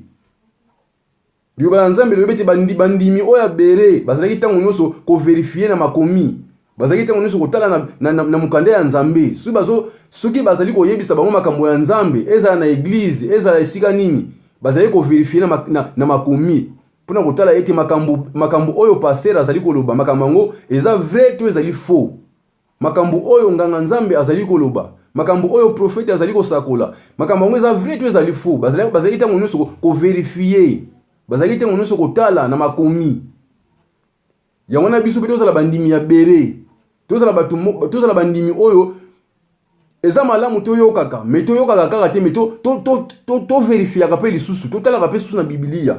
Liloba na Nzambe elobi ete bandimi oyo ya Bere bazalaki ntango nyonso koverifie na makomi, bazalaki ntango nyonso kotala na, na, na, na mokanda ya Nzambe. Soki, bazo, soki bazali koyebisa bango makambo ya Nzambe, ezala na eglize, ezala esika nini, bazalaki koverifie na, na, na makomi mpo na kotala ete makambo, makambo oyo pasteur azali koloba, makambo yango eza vrai to ezali faux. Makambo oyo nganga-nzambe azali koloba, makambo oyo profete azali kosakola, makambo yango eza vrai to ezali faux. Bazalaki ntango nyonso koverifie, bazalaki ntango nyonso kotala na makomi. Yango wana biso mpe tozala bandimi ya bere, tozala bato, tozala bandimi oyo eza malamu toyokaka, me toyokaka kaka te, me toverifiaka mpe lisusu, totalaka mpe susu na Biblia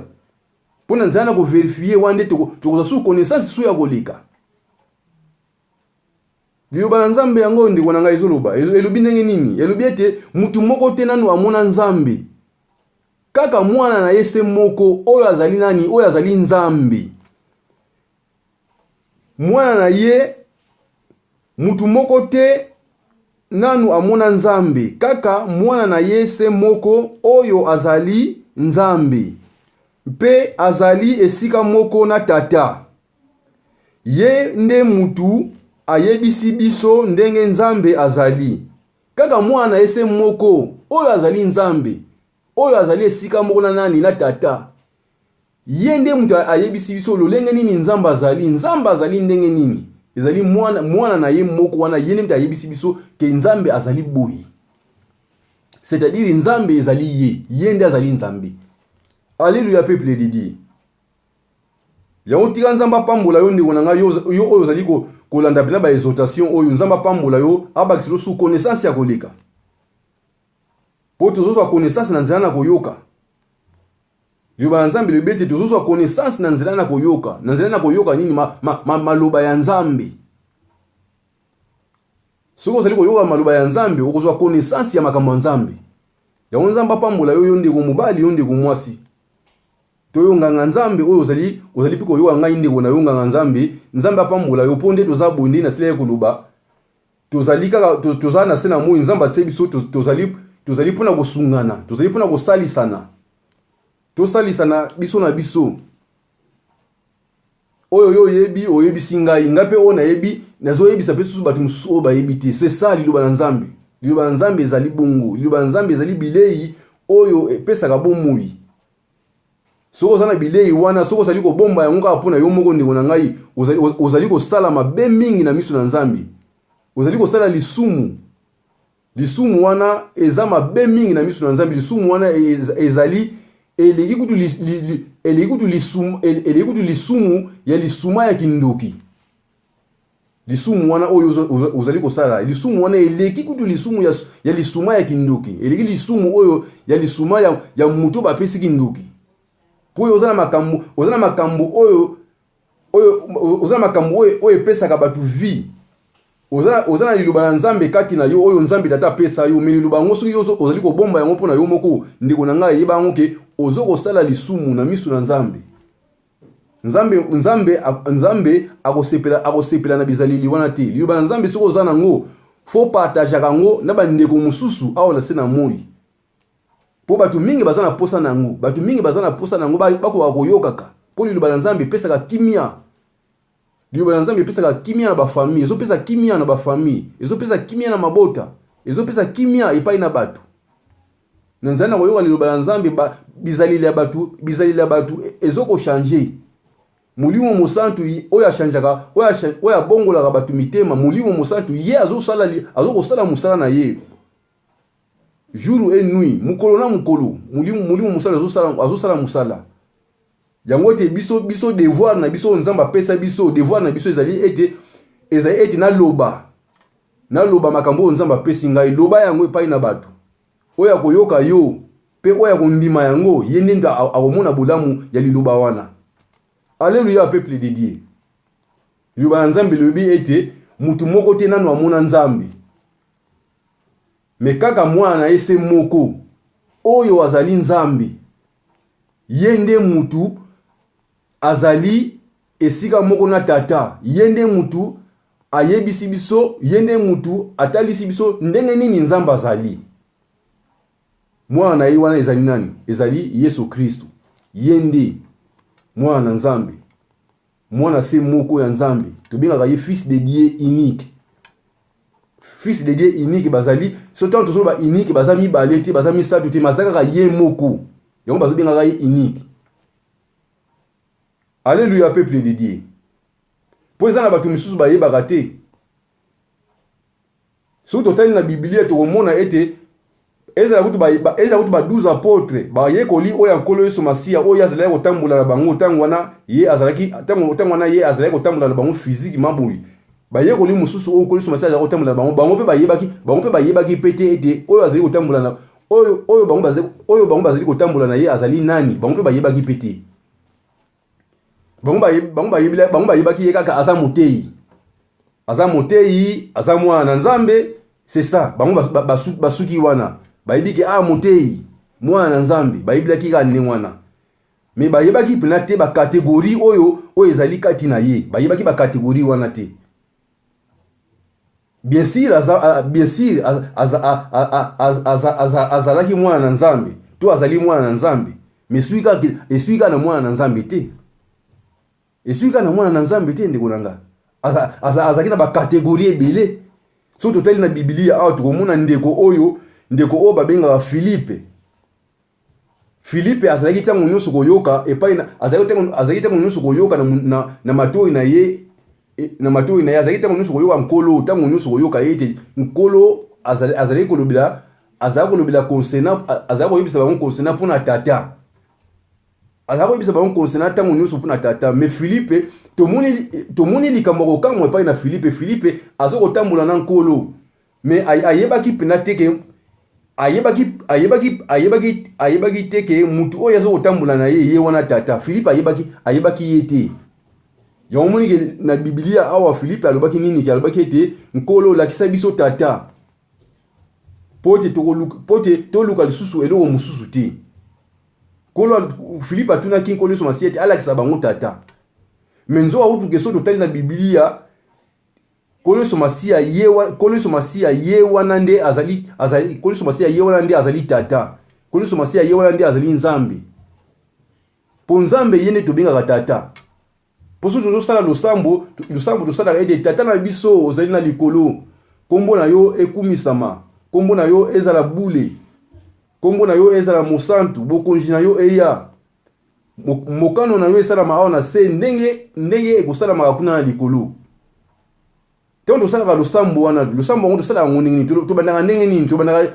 mpo na nzela na koverifie wana nde tokozwa susu connaissance susu ya koleka. Liloba na Nzambe yango ndeko na ngai ezoloba, elobi ndenge nini? Elobi ete mutu moko te nanu amona Nzambe, kaka mwana na ye se moko oyo azali nani? Oyo azali Nzambe. Mwana na ye, mutu moko te nanu amona Nzambe, kaka mwana na ye se moko oyo azali Nzambe, mpe azali esika moko na Tata. Ye nde mutu ayebisi biso ndenge Nzambe azali. Kaka Mwana na ye se moko, oyo azali Nzambe, oyo azali esika moko na nani? Na Tata. Ye nde mutu ayebisi biso lolenge nini Nzambe azali. Nzambe azali ndenge nini? Ezali mwana, mwana na ye moko wana, ye nde mutu ayebisi biso ke Nzambe azali boye. C'est-à-dire Nzambe ezali ye, ye nde azali Nzambe. Alléluia peuple de Dieu. Yango tika Nzambe apambola yo ndeko na ngai, yo, yo oyo ozali kolanda mpena ba exhortation oyo, Nzambe apambola yo, abakisa yo su connaissance ya koleka. Po tozozwa connaissance na nzela na koyoka. Liloba na Nzambe elobi ete tozozwa connaissance na nzela na koyoka. Na nzela na koyoka nini? Ma, ma, ma, maloba ya Nzambe. Soki ozali koyoka maloba ya Nzambe, okozwa connaissance ya makambo ya Nzambe. Yango Nzambe apambola yo, yo ndeko mobali, yo ndeko mwasi. To yo nganga Nzambe oyo ozali, ozali mpe koyoka ngai ndeko na yo nganga Nzambe, Nzambe apambola yo mpo nde toza boye nde nasilaki koloba. Tozali kaka, toza na se na moi, Nzambe atie biso, tozali, Tozali mpo na kosungana, tozali mpo na kosalisana. Tosalisana biso na biso. Oyo yo oyebi, oyebisi ngai, ngai mpe oyo nayebi, nazoyebisa mpe susu bato mosusu oyo bayebi te. C'est ça liloba na Nzambe. Liloba na Nzambe ezali bongo. Liloba na Nzambe ezali bilei oyo epesaka bomoi. Soki oza na bilei wana, soki ozali kobomba yango kaka mpo na yo moko, ndeko na ngai, ozali, ozali kosala mabe mingi na miso na Nzambe. Ozali kosala lisumu. Lisumu wana eza mabe mingi na miso na Nzambe. Lisumu wana ezali eleki kutu eleki kutu lisumu eleki kutu lisumu ya lisuma ya kindoki. Lisumu wana oyo ozali kosala, lisumu wana eleki kutu lisumu ya lisuma ya kindoki, eleki lisumu oyo ya lisuma ya moto bapesi kindoki. Mpo oyo oza na makambo, oza na makambo oyo oyo oza na makambo oyo oyo epesaka bato vie. Oza na liloba na Nzambe kati na yo oyo Nzambe Tata apesa yo, me liloba yango soki ozali kobomba yango mpo na yo moko, ndeko na ngai, yeba yango ke ozo kosala lisumu na miso na Nzambe. Nzambe, Nzambe, Nzambe akosepela, akosepela na bizaleli wana te. Liloba na Nzambe soki oza nango, fo partageaka yango na bandeko mosusu awa na se na moi. Mpo bato mingi baza na posa na yango, bato mingi baza na posa na yango, bakoka koyokaka. Mpo liloba na Nzambe epesaka kimia. Liloba na Nzambe epesaka kimia na bafamille, ezopesa kimia na bafamille, ezopesa kimia na mabota, ezopesa kimia epai na bato. Na nzela na koyoka liloba na Nzambe, bizaleli ya bato, bizaleli ya bato ezokochange. Molimo Mosantu oyo achangeaka, oyo abongolaka bato mitema, Molimo Mosantu ye azosala, azokosala mosala na ye jour et nuit, mokolo na mokolo. Molimo Mosantu azosala, azosala mosala yango ete biso devoir na biso oyo Nzambe apesa biso, devoir na biso ezali ete naloba makambo oyo Nzambe apesi ngai. Loba yango epai na bato oyo akoyoka yo mpe oyo akondima yango, ye nde nde akomona bolamu ya liloba wana. Alleluya, peuple de Dieu. Liloba na Nzambe elobi ete mutu moko te nano amona Nzambe, me kaka mwana na ye se moko oyo azali Nzambe. Ye nde mutu azali esika moko na Tata. Ye nde mutu ayebisi biso, ye nde mutu atalisi biso ndenge nini Nzambe azali. Mwana na ye wana ezali nani? Ezali Yesu Kristo. Ye nde mwana na Nzambe, mwana se moko ya Nzambe. Tobengaka ye fils de Dieu unique. Fils de Dieu unique bazali so ntango tozoloba unique, baza mibale te, baza misato te, maza kaka ye moko. Yango bazobengaka ye unique. Alleluya, peuple de Dieu. Mpo eza na bato misusu bayebaka te. Soki totali na Biblia, tokomona ete ezala kutu ba 12 apôtre, bayekoli oyo ya Nkolo Yesu Masiya, oyo azalaki kotambola na bango ntango wana ye azalaki, ntango wana ye azalaki kotambola na bango physiquement boye, bayekoli mosusu oyo Nkolo Yesu Masiya azalaki kotambola na bango, bango mpe bayebaki mpe te ete oyo azali kotambola na oyo bango bazali kotambola na ye azali nani. Bango mpe bayebaki mpe te. Bango bayebaki ye kaka aza moteyi, aza moteyi, aza mwana na Nzambe, c'est ça. Bango basuki wana. Bayebi ke a moteyi, mwana na Nzambe, bayebelaki kaka ndenge wana, me bayebaki mpena te bacatégorie oyo ezali kati na ye. Bayebaki bacatégorie wana te. Bien sûr, bien sûr azalaki mwana na Nzambe to azali mwana na Nzambe, mais esui kaka na mwana na Nzambe te, esui kaka na mwana na Nzambe te. Ndeko na nga, azalaki na bacatégorie ebele. Soki totali na Bibilia awa, tokomona ndeko oyo babengaka Filipe. Filipe azalaki ntango nyonso koyoka epai, azalaki ntango nyonso koyoka na matoi na ye, na matoi na ye azalaki ntango nyonso koyoka Nkolo, ntango nyonso koyoka ye ete Nkolo azalaki kolobela, azalaki kolobela concernant, azalaki koyebisa bango concernant mpona Tata, azalaki koyebisa bango concernant ntango nyonso mpona Tata. Mais Filipe, tomoni likambo ya kokamwa epai na Filipe. Filipe aza kotambola na Nkolo, mais ayebaki mpena te ke ayebaki te ke mutu oyo aza kotambola na ye, ye wana Tata. Filipe ayebaki ye te. Yango omoni ke na Bibilia awa, Filipe alobaki nini? Ke alobaki ete: "Nkolo, olakisa biso Tata, po te toluka lisusu eloko mosusu te." Nkolo, Filipe atunaki Nkolo Yesu Masiya ete alakisa bango Tata. Me nzoka kutu ke soki totali na Bibilia, Nkolo Yesu Masiya ye wa, Nkolo Yesu Masiya ye wana nde azali, azali, Nkolo Yesu Masiya ye wana nde azali Tata. Nkolo Yesu Masiya ye wana nde azali Nzambe. Mpo Nzambe ye nde tobengaka Tata. Mpo soki tozosala losambo, losambo tosalaka ete Tata na biso ozali na likolo, nkombo na yo ekumisama, nkombo na yo ezala bule, nkombo na yo ezala mosantu, bokonzi na yo eya, mokano na yo esalama awa na se ndenge ndenge ekosalamaka kuna na likolo. Ntango tosalaka losambo wana, losambo yango tosalaka yango ndenge nini? Tobandaka ndenge nini?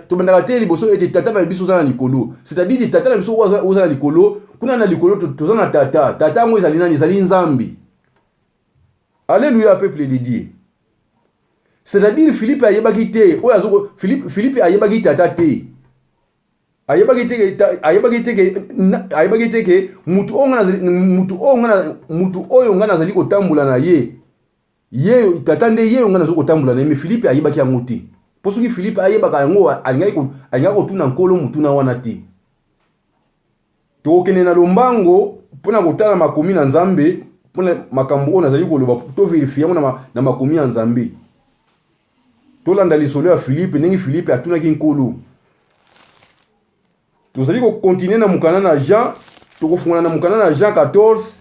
Tobandaka te liboso ete Tata na biso oza na likolo, c'est-à-dire Tata na biso oza na likolo, kuna na likolo toza na Tata. Tata yango ezali nani? Ezali Nzambe. Alléluia, peuple de Dieu. C'est-à-dire Philippe ayebaki te oyo azoko, Philippe ayebaki Tata te. Ayebaki te ke, ayebaki te ke, ayebaki te ke mutu oyo nga nazali, mutu oyo nga, mutu oyo nga nazali kotambola na ye, ye Tata nde ye oyo nga nazali kotambola na ye. Mais Philippe ayebaki yango te. Mpo soki Philippe ayebaka yango, alingaki kotuna Nkolo motuna wana te. Tokokende na lombango mpona kotala makomi na Nzambe, mpona makambo oyo nazali koloba, to verifie yango na makomi ya Nzambe. Tolanda lisolo ya Philippe, ndenge Philippe atunaki Nkolo. Tozali kokontinue na mokanda na Jean, tokofungola na mokanda na Jean 14.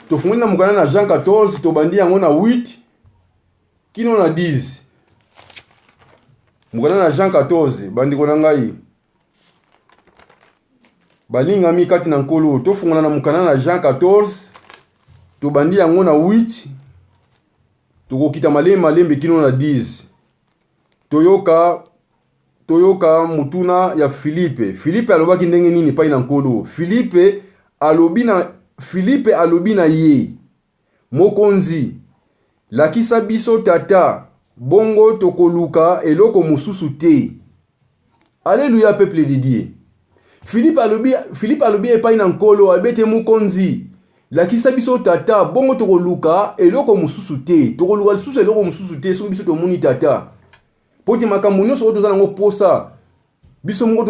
Tofungoli na mokanda na Jean 14, tobandi yango na 8 kino na 10. Mokanda na Jean 14, bandeko na ngai balingami kati na Nkolo, tofungola na mokanda na Jean 14, tobandi yango na 8, tokokita malembe malembe kino na 10. Toyoka motuna ya Filipe. Filipe alobaki ndenge nini epai na Nkolo? Filipe alobi na ye, Mokonzi, lakisa biso Tata, bongo tokoluka eloko mosusu te. Alléluia, peuple de Dieu. Filipe alobi epai na Nkolo, alobi ete Mokonzi, lakisa biso Tata, bongo tokoluka eloko mosusu te. Tokoluka lisusu eloko mosusu te soki biso tomoni Tata. Po te makambo nyonso oyo toza nango posa, biso moko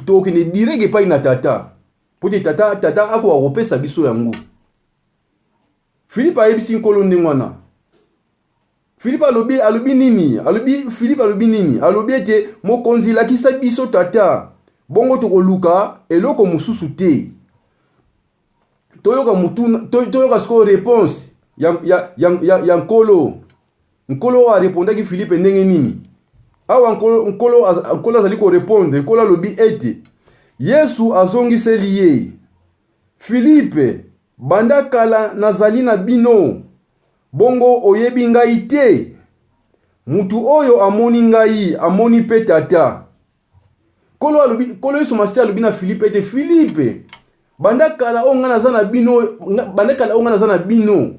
tokokende direct epai na Tata. Po te Tata akoka kopesa biso yango. Filipe ayebisi Nkolo ndenge wana. Filipe alobi nini? Filipe alobi nini? Alobi ete Mokonzi, lakisa biso Tata, bongo tokoluka eloko mosusu te. Toyoka mutuna, toyoka sikoyo réponse ya Nkolo. Nkolo oyo arepondaki Filipe ndenge nini? Awa Nkolo azali korepondre. Nkolo alobi ete Yesu azongiseli ye, Filipe, banda kala nazali na bino, bongo oyebi ngai te? Mutu oyo amoni ngai, amoni pe Tata. Nkolo Yesu Masiya alobi na Filipe ete, Filipe, banda kala oyo ngai naza na bino, banda kala oyo ngai naza na bino,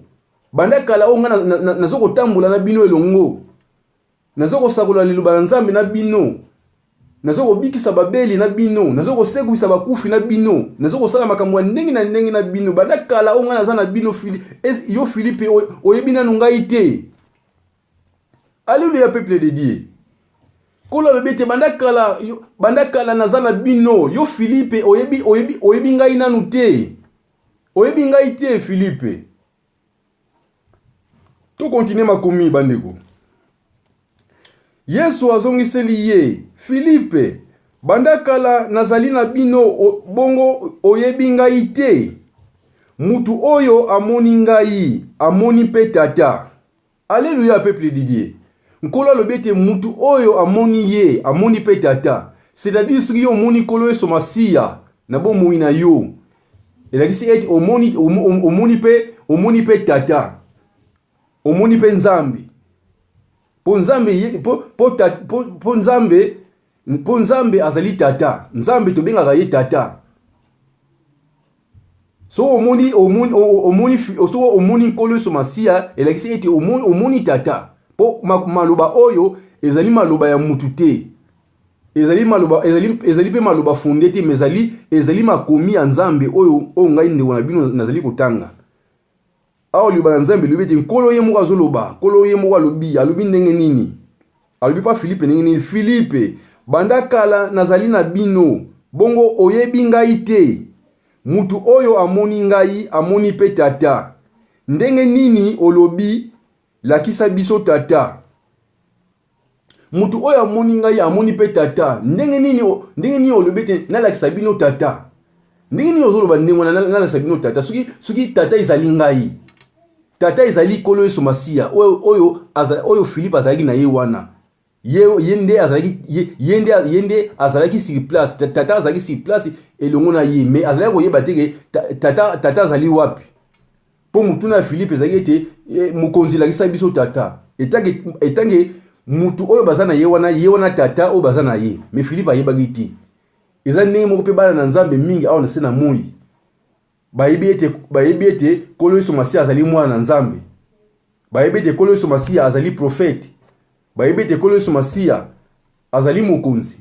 banda kala oyo ngai nazo kotambola na bino elongo, nazo kosakola liloba na Nzambe na bino, nazo kobikisa babeli na bino, nazo kosekwisa bakufi na bino, nazo kosala makambo ya ndenge na ndenge na bino, banda kala oyo ngai naza na bino, yo Filipe, oyebi nanu ngai te. Alléluia, peuple de Dieu. Nkolo alobi ete banda kala naza na bino, yo Filipe oyebi ngai nanu te. Oyebi ngai te, Filipe. To continue makomi bandeko. Yesu azongiseli ye, Filipe, banda kala nazali na bino, bongo oyebi ngai te? Mutu oyo amoni ngai, amoni pe Tata. Alléluia, peuple de Dieu. Nkolo alobi ete mutu oyo amoni ye, amoni pe Tata. C'est-à-dire soki yo omoni Nkolo Yesu Masiya na bomoi na yo, elakisi ete omoni pe Tata. Omoni pe Nzambe. Po Nzambe ye, po, po, ta, po, po Nzambe, po Nzambe azali Tata. Nzambe tobengaka ye Tata. Soki omoni Nkolo Yesu Masiya, elakisi ete omoni Tata. Po maloba oyo ezali maloba ya mutu te. Ezali maloba, ezali, ezali pe maloba fonde te, mais ezali makomi ya Nzambe oyo ngai ndeko na bino nazali kotanga. Awa liloba na Nzambe elobi ete Nkolo ye moko azoloba, Nkolo ye moko alobi, alobi ndenge nini? Alobi pa Filipe ndenge nini? Filipe, banda kala nazali na bino, bongo oyebi ngai te? Mutu oyo amoni ngai, amoni pe Tata. Ndenge nini olobi, Lakisa biso Tata. Moto oyo amoni ngai amoni mpe Tata. Ndenge nini, ndenge nini olobi ete nalakisa bino Tata? Ndenge nini ozoloba ndenge wana nalakisa bino Tata? Soki, soki Tata ezali ngai, Tata ezali Nkolo Yesu Masiya oyo, oyo, oyo Filipe azalaki na ye wana. Ye, ye nde azalaki ye, ye nde ye nde azalaki sur place. Tata azalaki sur place elongo na ye, mais azalaki koyeba te ke tata, tata azali wapi. Mpo motuna ya Filipe ezalaki ete e, mokonzi lakisa biso tata. Etange, etange mutu oyo baza na ye wana, ye wana tata oyo baza na ye. Mais Filipe ayebaki te. Eza ndenge moko mpe bana na Nzambe mingi awa na se na moi. Bayebi ete, bayebi ete Nkolo Yesu Masiya azali mwana na Nzambe. Bayebi ete Nkolo Yesu Masiya azali profete. Bayebi ete Nkolo Yesu Masiya azali mokonzi.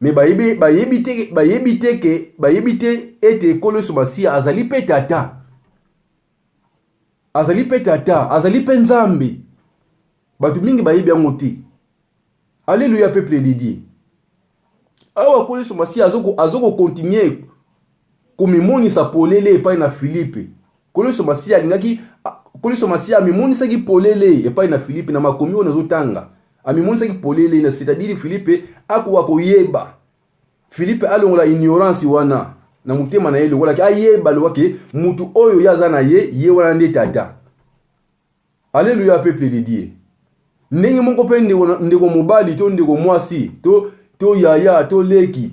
Me bayebi, bayebi te, bayebi te ke, bayebi te ete Nkolo Yesu Masiya azali mpe Tata. Azali mpe Tata, azali mpe Nzambe. Bato mingi bayebi yango te. Alléluia peuple de Dieu. Awa Nkolo Yesu Masiya azoko continuer komimonisa polele epai na Filipe. Nkolo Yesu Masiya alingaki, Nkolo Yesu Masiya amimonisaki polele epai na Filipe na makomi oyo nazotanga. Amimonisaki polele na c'est-à-dire Filipe akoka koyeba. Filipe alongola ignorance wana na motema na ye lokola ke ayeba lokola ke mutu oyo ye aza na ye, ye wana nde tata. Alleluia peuple de Dieu. Ndenge moko pe ndeko, ndeko mobali to ndeko mwasi to, to yaya to leki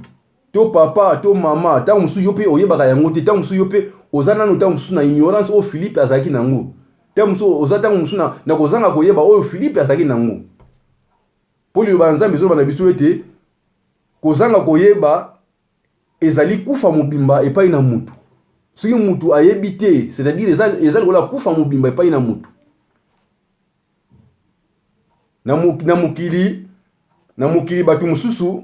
to papa to mama, ntango mosusu yo mpe oyebaka yango te, ntango mosusu yo mpe oza nano ntango mosusu na ignorance oyo Philippe azalaki na yango, ntango mosusu oza ntango mosusu na, na kozanga koyeba oyo Philippe azalaki na yango. Mpo liloba ya Nzambe ezoloba na biso ete kozanga koyeba ezali kufa mobimba epai na mutu. Soki mutu ayebi te, c'est-à-dire eza, eza lokola kufa mobimba epai na mutu. Na, na mokili, na mokili bato mosusu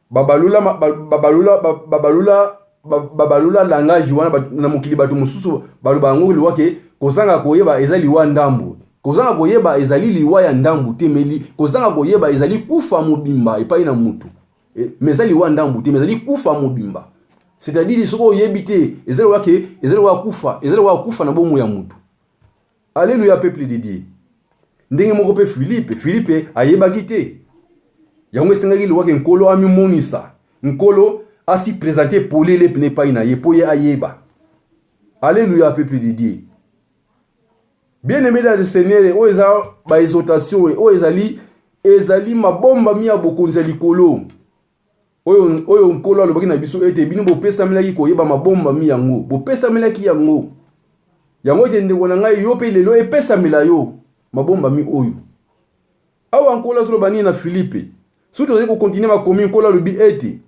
babalula babalula babalula babalula langage wana. Na mokili bato mosusu baloba yango liwa ke kozanga koyeba eza liwa ndambo. Kozanga koyeba ezali liwa ya ndambo te, meli kozanga koyeba ezali kufa mobimba epai na mutu. Eh, mais eza liwa ndambu te, mais ezali kufa mobimba. C'est-à-dire soki oyebi te, eza lokola ke eza lokola kufa, eza lokola kufa na bomoi ya mutu. Alléluia peuple de Dieu. Ndenge moko pe Philippe, Philippe ayebaki te. Yango esengaki lokola ke Nkolo amimonisa, Nkolo asi présenter polele pene epai na ye po ye ayeba. Alléluia peuple de Dieu. Bien-aimé dans le Seigneur, oyo eza ba exhortation, oyo ezali ezali mabombami ya bokonzi ya likolo. Oyo oyo Nkolo alobaki na biso ete bino bopesamelaki koyeba mabombami yango, bopesamelaki yango. Yango ete ndeko na ngai yo pe lelo epesamela yo mabombami oyo. Awa Nkolo azoloba nini na Filipe? Soki tozali kokontinue makomi, Nkolo alobi ete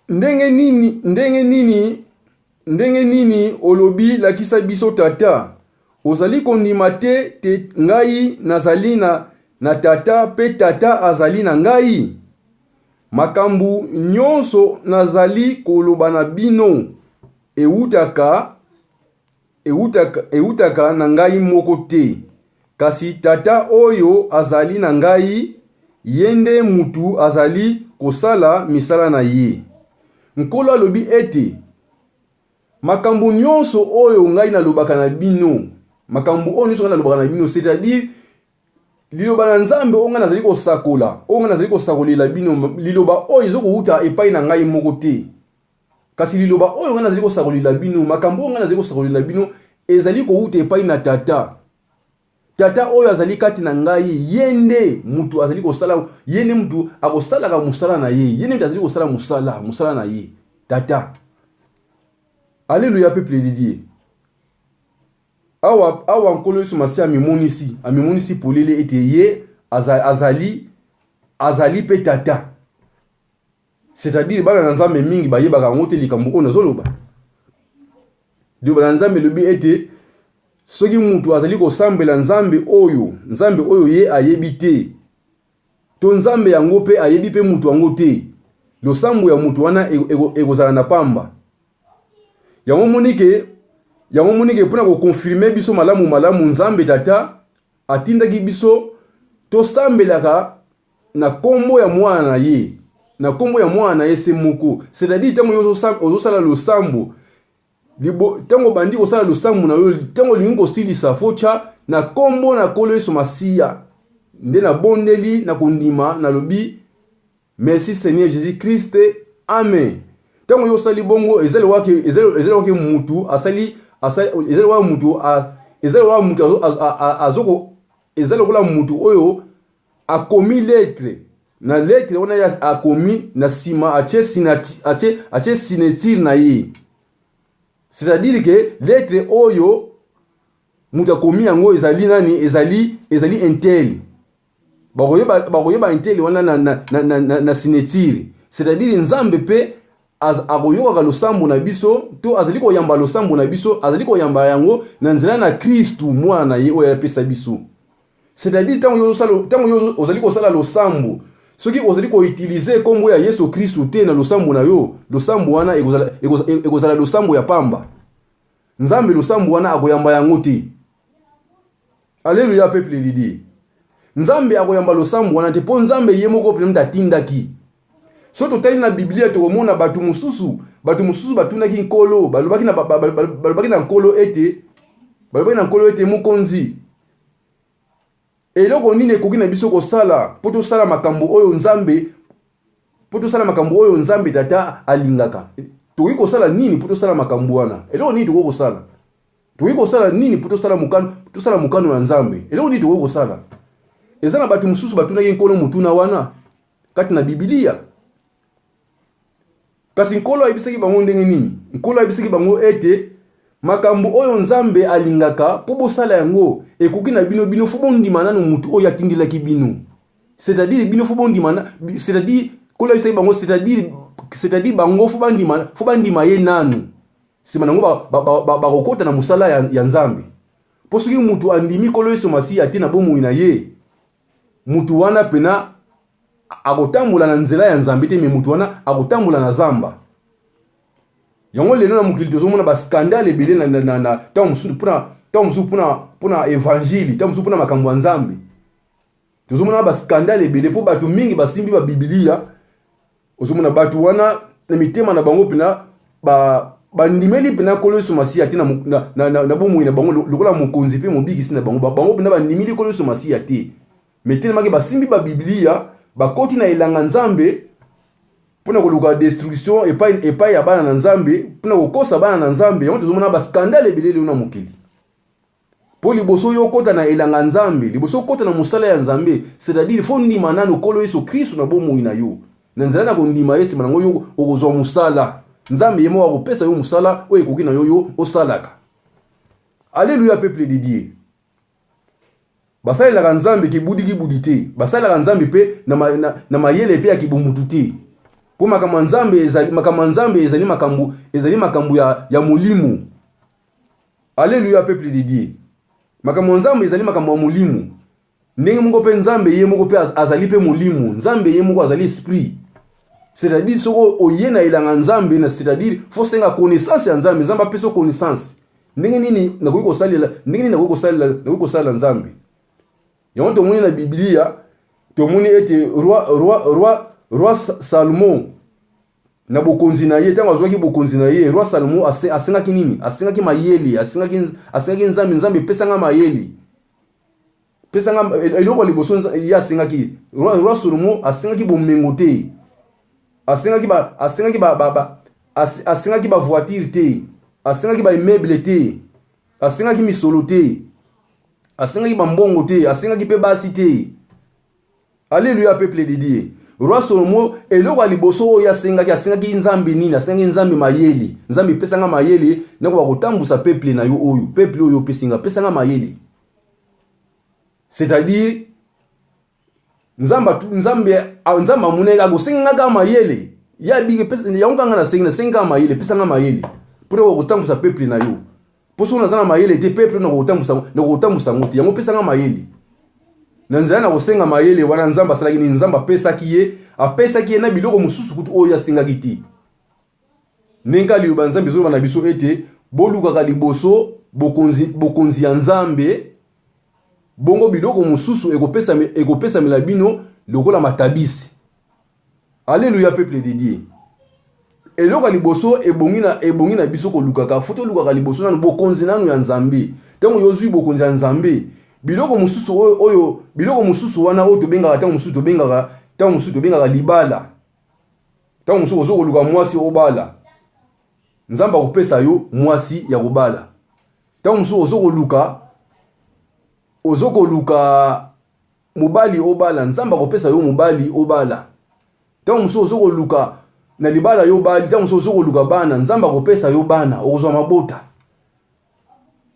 Ndenge nini, ndenge nini, ndenge nini olobi lakisa biso Tata? Ozali kondima te te ngai nazali na, na Tata pe Tata azali na ngai? Makambo nyonso nazali koloba na bino ewutaka ewutaka, ewutaka na ngai moko te, kasi Tata oyo azali na ngai, ye nde mutu azali kosala misala na ye. Nkolo alobi ete, Makambo nyonso oyo ngai nalobaka na bino, makambo oyo nyonso ngai nalobaka na bino, c'est-à-dire liloba na Nzambe oyo ngai nazali kosakola, oyo ngai nazali kosakolela bino, liloba oyo ezo kowuta epai na ngai moko te. Kasi liloba oyo ngai nazali kosakolela bino, makambo oyo ngai nazali kosakolela bino, ezali kowuta epai na Tata. Tata oyo azali kati na ngai, ye nde mutu azali kosala, ye nde mutu akosalaka mosala na ye, ye nde mutu azali kosala mosala, mosala na ye. Tata. Alléluia, peuple de Dieu. Awa, awa Nkolo Yesu Masiya amimonisi, amimonisi polele ete ye azali, azali pe Tata. C'est-à-dire bana na Nzambe mingi bayebaka yango te likambo oyo nazoloba. Liloba na Nzambe elobi ete soki mutu azali kosambela Nzambe oyo, Nzambe oyo ye ayebi te, to Nzambe yango pe ayebi pe mutu yango te, losambo ya mutu wana ekozala na pamba. Yango omoni ke, yango omoni ke mpona koconfirme biso malamu malamu, Nzambe Tata atindaki biso tosambelaka na kombo ya mwana na ye, na kombo ya mwana na ye se moko. C'est-à-dire ntango yo ozosala losambo, Ntango obandi kosala losambo na yo, ntango olingi kosilisa, fo tya na nkombo na Nkolo Yesu Masiya nde nabondeli na kondima, nalobi merci Seigneur Jésus Christ, amen. Ntango yo osali bongo, ezali wake mutu asali, ezali wake mutu, ezali wake mutu azoko, ezali lokola mutu oyo akomi lettre na lettre wana ye akomi na nsima atie signature na ye, c'est-à-dire que lettre oyo moto akomi yango ezali nani? Ezali un tel. Bakoyeba un tel wana na signature, c'est-à-dire Nzambe mpe akoyokaka losambo na biso to azali koyamba losambo na biso, azali koyamba yango na nzela na Kristu mwana na ye oyo apesa biso. C'est-à-dire ntango yo ozali kosala losambo, soki ozali koutiliser nkombo ya Yesu Kristu te na losambo na yo, losambo wana ekozala losambo ya pamba. Nzambe losambo wana akoyamba yango te. Alleluya, peuple de Dieu. Nzambe akoyamba losambo wana te, mpo Nzambe ye moko mpenza atindaki. So totali na Biblia, tokomona bato mosusu batunaki Nkolo, balobaki na Nkolo ete: "Mokonzi, eloko nini ekoki na biso kosala mpo tosala makambo oyo Nzambe Tata alingaka? Tokoki kosala nini mpo tosala makambo wana? Eloko nini tokoki kosala? Tokoki kosala nini mpo tosala mokano ya Nzambe? Eloko nini tokoki kosala?" Eza na bato mosusu batunaki Nkolo motuna wana kati na Bibilia. Kasi Nkolo ayebisaki bango ndenge nini? Nkolo ayebisaki bango ete makambo oyo Nzambe alingaka mpo bosala yango, ekoki na bino, bino fo bondima nano mutu oyo atindelaki bino. C'est-à-dire bino fo bondima, c'est-à-dire Nkolo ayebisaki bango, c'est-à-dire bango fo bandima ye nanu, nsima nango bakokɔta na mosala ya Nzambe. Mpo soki mutu andimi Nkolo Yesu Masiya te na bomoi na ye, mutu wana pena akotambola na nzela ya Nzambe te, mais mutu wana akotambola na zamba. Yango lelo na mokili tozomona bascandale ebele na ntango mosusu mpona évangile, ntango mosusu mpona makambo ya Nzambe. Tozomona bascandale ebele mpo bato mingi basimbi babibilia. Ozomona bato wana na mitema na bango mpena bandimeli mpena Nkolo Yesu Masiya te na bomoi na bango lokola mokonzi mpe mobikisi na bango. Bango mpena bandimeli Nkolo Yesu Masiya te, mais telemaki basimbi babibilia, bakoti na elanga Nzambe mpona koluka destruction epai ya bana na Nzambe, mpona kokosa bana na Nzambe. Yango tozomona bascandale ebele lelo na mokili. Mpo liboso oyo okɔta na elanga Nzambe, liboso okɔta na mosala ya Nzambe, c'est-à-dire fo ndima nano Nkolo Yesu Kristu na bomoi na yo. Na nzela na kondima ye, nsima nango yo okozwa mosala. Nzambe ye moko akopesa yo mosala oyo ekoki na yo, yo osalaka. Alleluya, peuple de Dieu. Basalelaka Nzambe kibudi kibudi te, basalelaka Nzambe mpe na mayele mpe ya kibumutu te, mpo makambo ya Nzambe ezali makambo ya molimo. Alleluya, peuple de Dieu. Makambo ya Nzambe ezali makambo ya molimo. Ndenge moko mpe Nzambe ye moko mpe azali mpe molimo. Nzambe ye moko azali esprit. C'est-à-dire soki oye na elanga Nzambe na, c'est-à-dire fo senga connaissance ya Nzambe. Nzambe apesa connaissance ndenge nini nakoki kosalela, ndenge nini nakoki kosalela Nzambe. Yango tomoni na Biblia, tomoni ete roi Salomon na bokonzi na ye, ntango azwaki bokonzi na ye, roi Salomo asengaki nini? Asengaki mayele. Asengaki Nzambe: "Nzambe, epesanga mayele, pesanga." Eloko ya liboso ye asengaki, roi Salomo asengaki bomengo te, asengaki bavoiture te, asengaki baimmeuble te, asengaki misolo te, asengaki bambongo te, asengaki mpe basi te. Alleluya, peuple de Dieu. Roi Salomo, eloko ya liboso oyo asengaki, asengaki Nzambe nini? Asengaki Nzambe mayele. "Nzambe, epesanga mayele nakoka kotambusa peuple na yo oyo, peuple oyo opesinga, pesanga mayele." C'est-à-dire Nzambe amonaki akosenga kaka mayele ye abiki yango kanga nasengi kaka mayele, pesanga mayele mpo kotambusa peuple na yo, mpo soki naza na mayele te, peuple nakotambusa yango te. Yango pesanga mayele. Na nzela na kosenga mayele wana, Nzambe asalaki nini? Nzambe apesaki ye na biloko mosusu kutu oyo asengaki te. Ndenge liloba Nzambe ezoloba na biso ete bolukaka liboso bokonzi ya Nzambe, bongo biloko mosusu ekopesamela bino lokola matabisi. Alleluya, peuple de Dieu. Eloko ya liboso ebongi na, ebongi na biso kolukaka, fo tolukaka liboso nanu bokonzi nanu ya Nzambe. Ntango yo ozwi bokonzi ya Nzambe, biloko mosusu oyo, oyo biloko mosusu wana oyo tobengaka ntango mosusu tobengaka ntango mosusu tobengaka libala, ntango mosusu ozo koluka mwasi obala, Nzambe akopesa yo mwasi ya kobala. Ntango mosusu ozo koluka ozo koluka mobali obala, Nzambe akopesa yo mobali obala. Ntango mosusu ozo koluka na libala yo obali, ntango mosusu ozo koluka bana, Nzambe akopesa yo bana, okozwa mabota.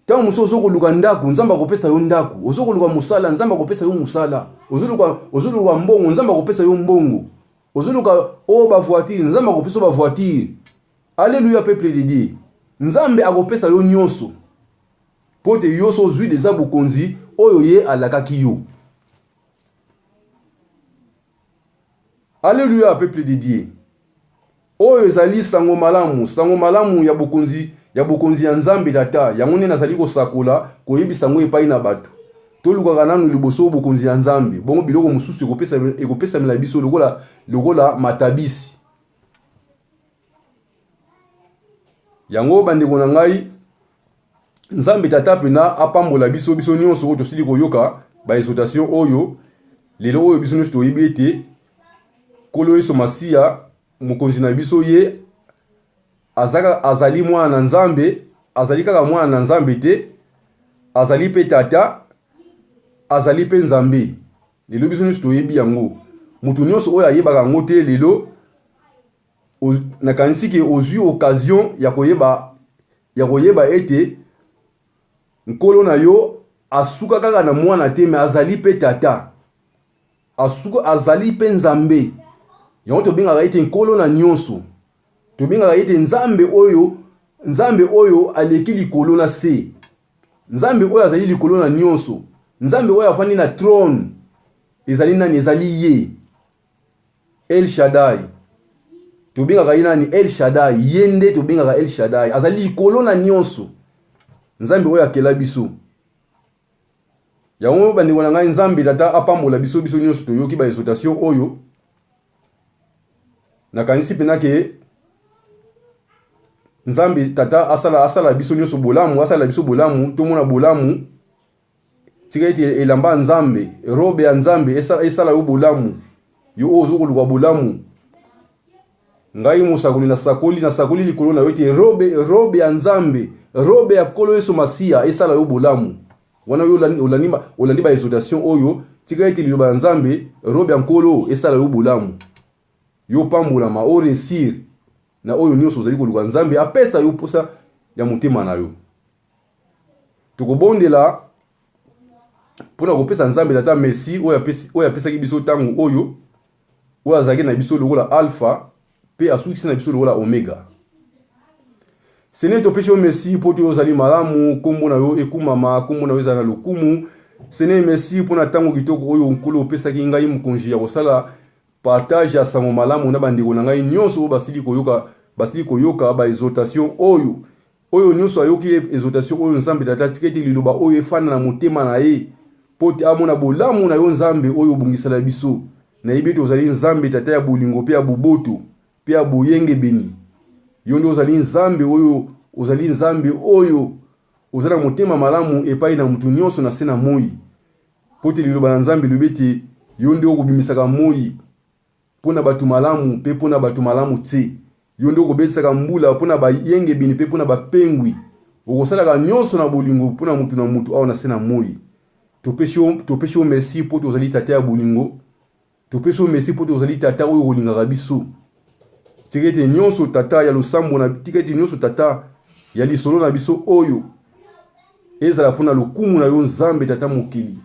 Ntango mosusu ozo koluka ndako, Nzambe akopesa yo ndako. Ozo koluka mosala, Nzambe akopesa yo mosala. Ozoluka, ozoluka mbongo, Nzambe akopesa yo mbongo. Ozoluka o ba voiture, Nzambe akopesa yo ba voiture. Alléluia peuple de Dieu. Nzambe akopesa yo nyonso. Mpo te yo so ozwi deja bokonzi oyo ye alakaki yo. Alleluia peuple de Dieu. Oyo ezali sango malamu, sango malamu ya bokonzi ya bokonzi ya Nzambe Tata. Yango nde nazali kosakola, koyebisa yango epai na bato. Tolukaka nanu liboso bokonzi ya Nzambe, bongo biloko mosusu ekopesa ekopesamela biso lokola lokola matabisi. Yango bandeko na ngai, Nzambe Tata pena apambola biso biso nyonso oyo tosili koyoka ba exhortation oyo lelo oyo biso nyonso toyebi ete Nkolo Yesu Masiya mokonzi na biso ye azaka, azali mwana na Nzambe, azali kaka mwana na Nzambe te, azali mpe tata, azali mpe Nzambe. Lelo biso nyonso toyebi yango. Moto nyonso oyo ayebaka yango te lelo nakanisi ke ozwi occasion ya koyeba ya koyeba ete nkolo na yo asuka kaka na mwana te me azali mpe tata asuka azali mpe nzambe yango tobengaka ete nkolo na nyonso tobengaka ete nzambe oyo nzambe oyo aleki likolo na se nzambe oyo azali likolo na nyonso nzambe oyo afandi na trone ezali nani ezali ye El Shaddai. Tobengaka ye nani? El Shaddai. Ye nde tobengaka El Shaddai. Azali likolo na nyonso. Nzambe oyo akela biso. Yango bandeko na ngai, Nzambe Tata apambola biso biso nyonso toyoki ba exhortation oyo. Nakanisi mpena ke Nzambe Tata asala asala biso nyonso bolamu, asala biso bolamu, tomona bolamu. Tika ete elamba ya Nzambe, robe ya Nzambe esala, esala yo bolamu. Yo oyo ozo koluka bolamu. Ngai mosakoli nasakoli, nasakoli likolo na yo ete robe, robe ya Nzambe, robe ya Nkolo Yesu Masiya esala yo bolamu. Wana yo olandi, olandi, olandi ba exhortation oyo, tika ete liloba ya Nzambe, robe ya Nkolo esala yo bolamu. Yo pambolama, o réussir na oyo nyonso ozali koluka Nzambe apesa yo mposa ya motema na yo. Tokobondela mpo na kopesa Nzambe Tata merci oyo apesi, oyo apesaki biso ntango oyo, oyo azalaki na biso lokola Alpha mpe asukisi na biso lokola Omega. Seigneur, topesi yo merci mpo te ozali malamu, nkombo na yo ekumama, nkombo na yo ezala na lokumu. Seigneur, merci mpo na ntango kitoko oyo Nkolo opesaki ngai mokonzi ya kosala partage ya sango malamu na bandeko na ngai nyonso oyo basili koyoka, basili koyoka ba exhortation oyo. Oyo nyonso ayoki exhortation oyo, Nzambe Tata, tika ete liloba oyo efanda na motema na ye, mpo te amona bolamu na yo, Nzambe, oyo obongisela biso. Nayebi ete ozali Nzambe Tata ya bolingo mpe ya boboto mpe ya boyengebeni. Yo nde ozali Nzambe oyo ozali Nzambe oyo oza na motema malamu epai na moto nyonso na se na moi. Mpo te liloba na Nzambe elobi ete yo nde okobimisaka moi mpo na bato malamu mpe mpo na bato malamu te. Yo nde okobetisaka mbula mpo na bayengebene mpe mpo na bapengwi. Okosalaka nyonso na bolingo mpo na moto na moto awa na se na moi. Topesi yo, topesi yo merci mpo te ozali tata ya bolingo. Topesi yo merci mpo te ozali tata oyo olingaka biso. Tika ete nyonso tata ya losambo na tika ete nyonso tata ya lisolo na biso oyo ezala mpo na lokumu na yo Nzambe tata mokili.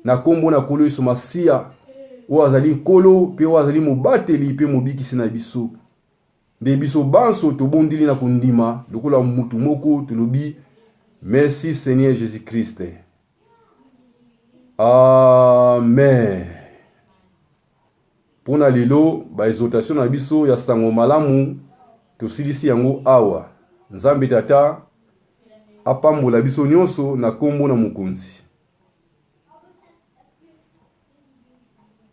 Na kombo na Nkolo Yesu Masiya, oyo azali Nkolo mpe oyo azali mobateli mpe mobikisi na biso. Nde biso banso tobondeli na kondima lokola mutu moko tolobi merci Seigneur Jesus-Christ. Amen. Mpo na lelo ba exhortation na biso ya sango malamu tosilisi yango awa. Nzambe Tata apambola biso nyonso na kombo na Mokonzi.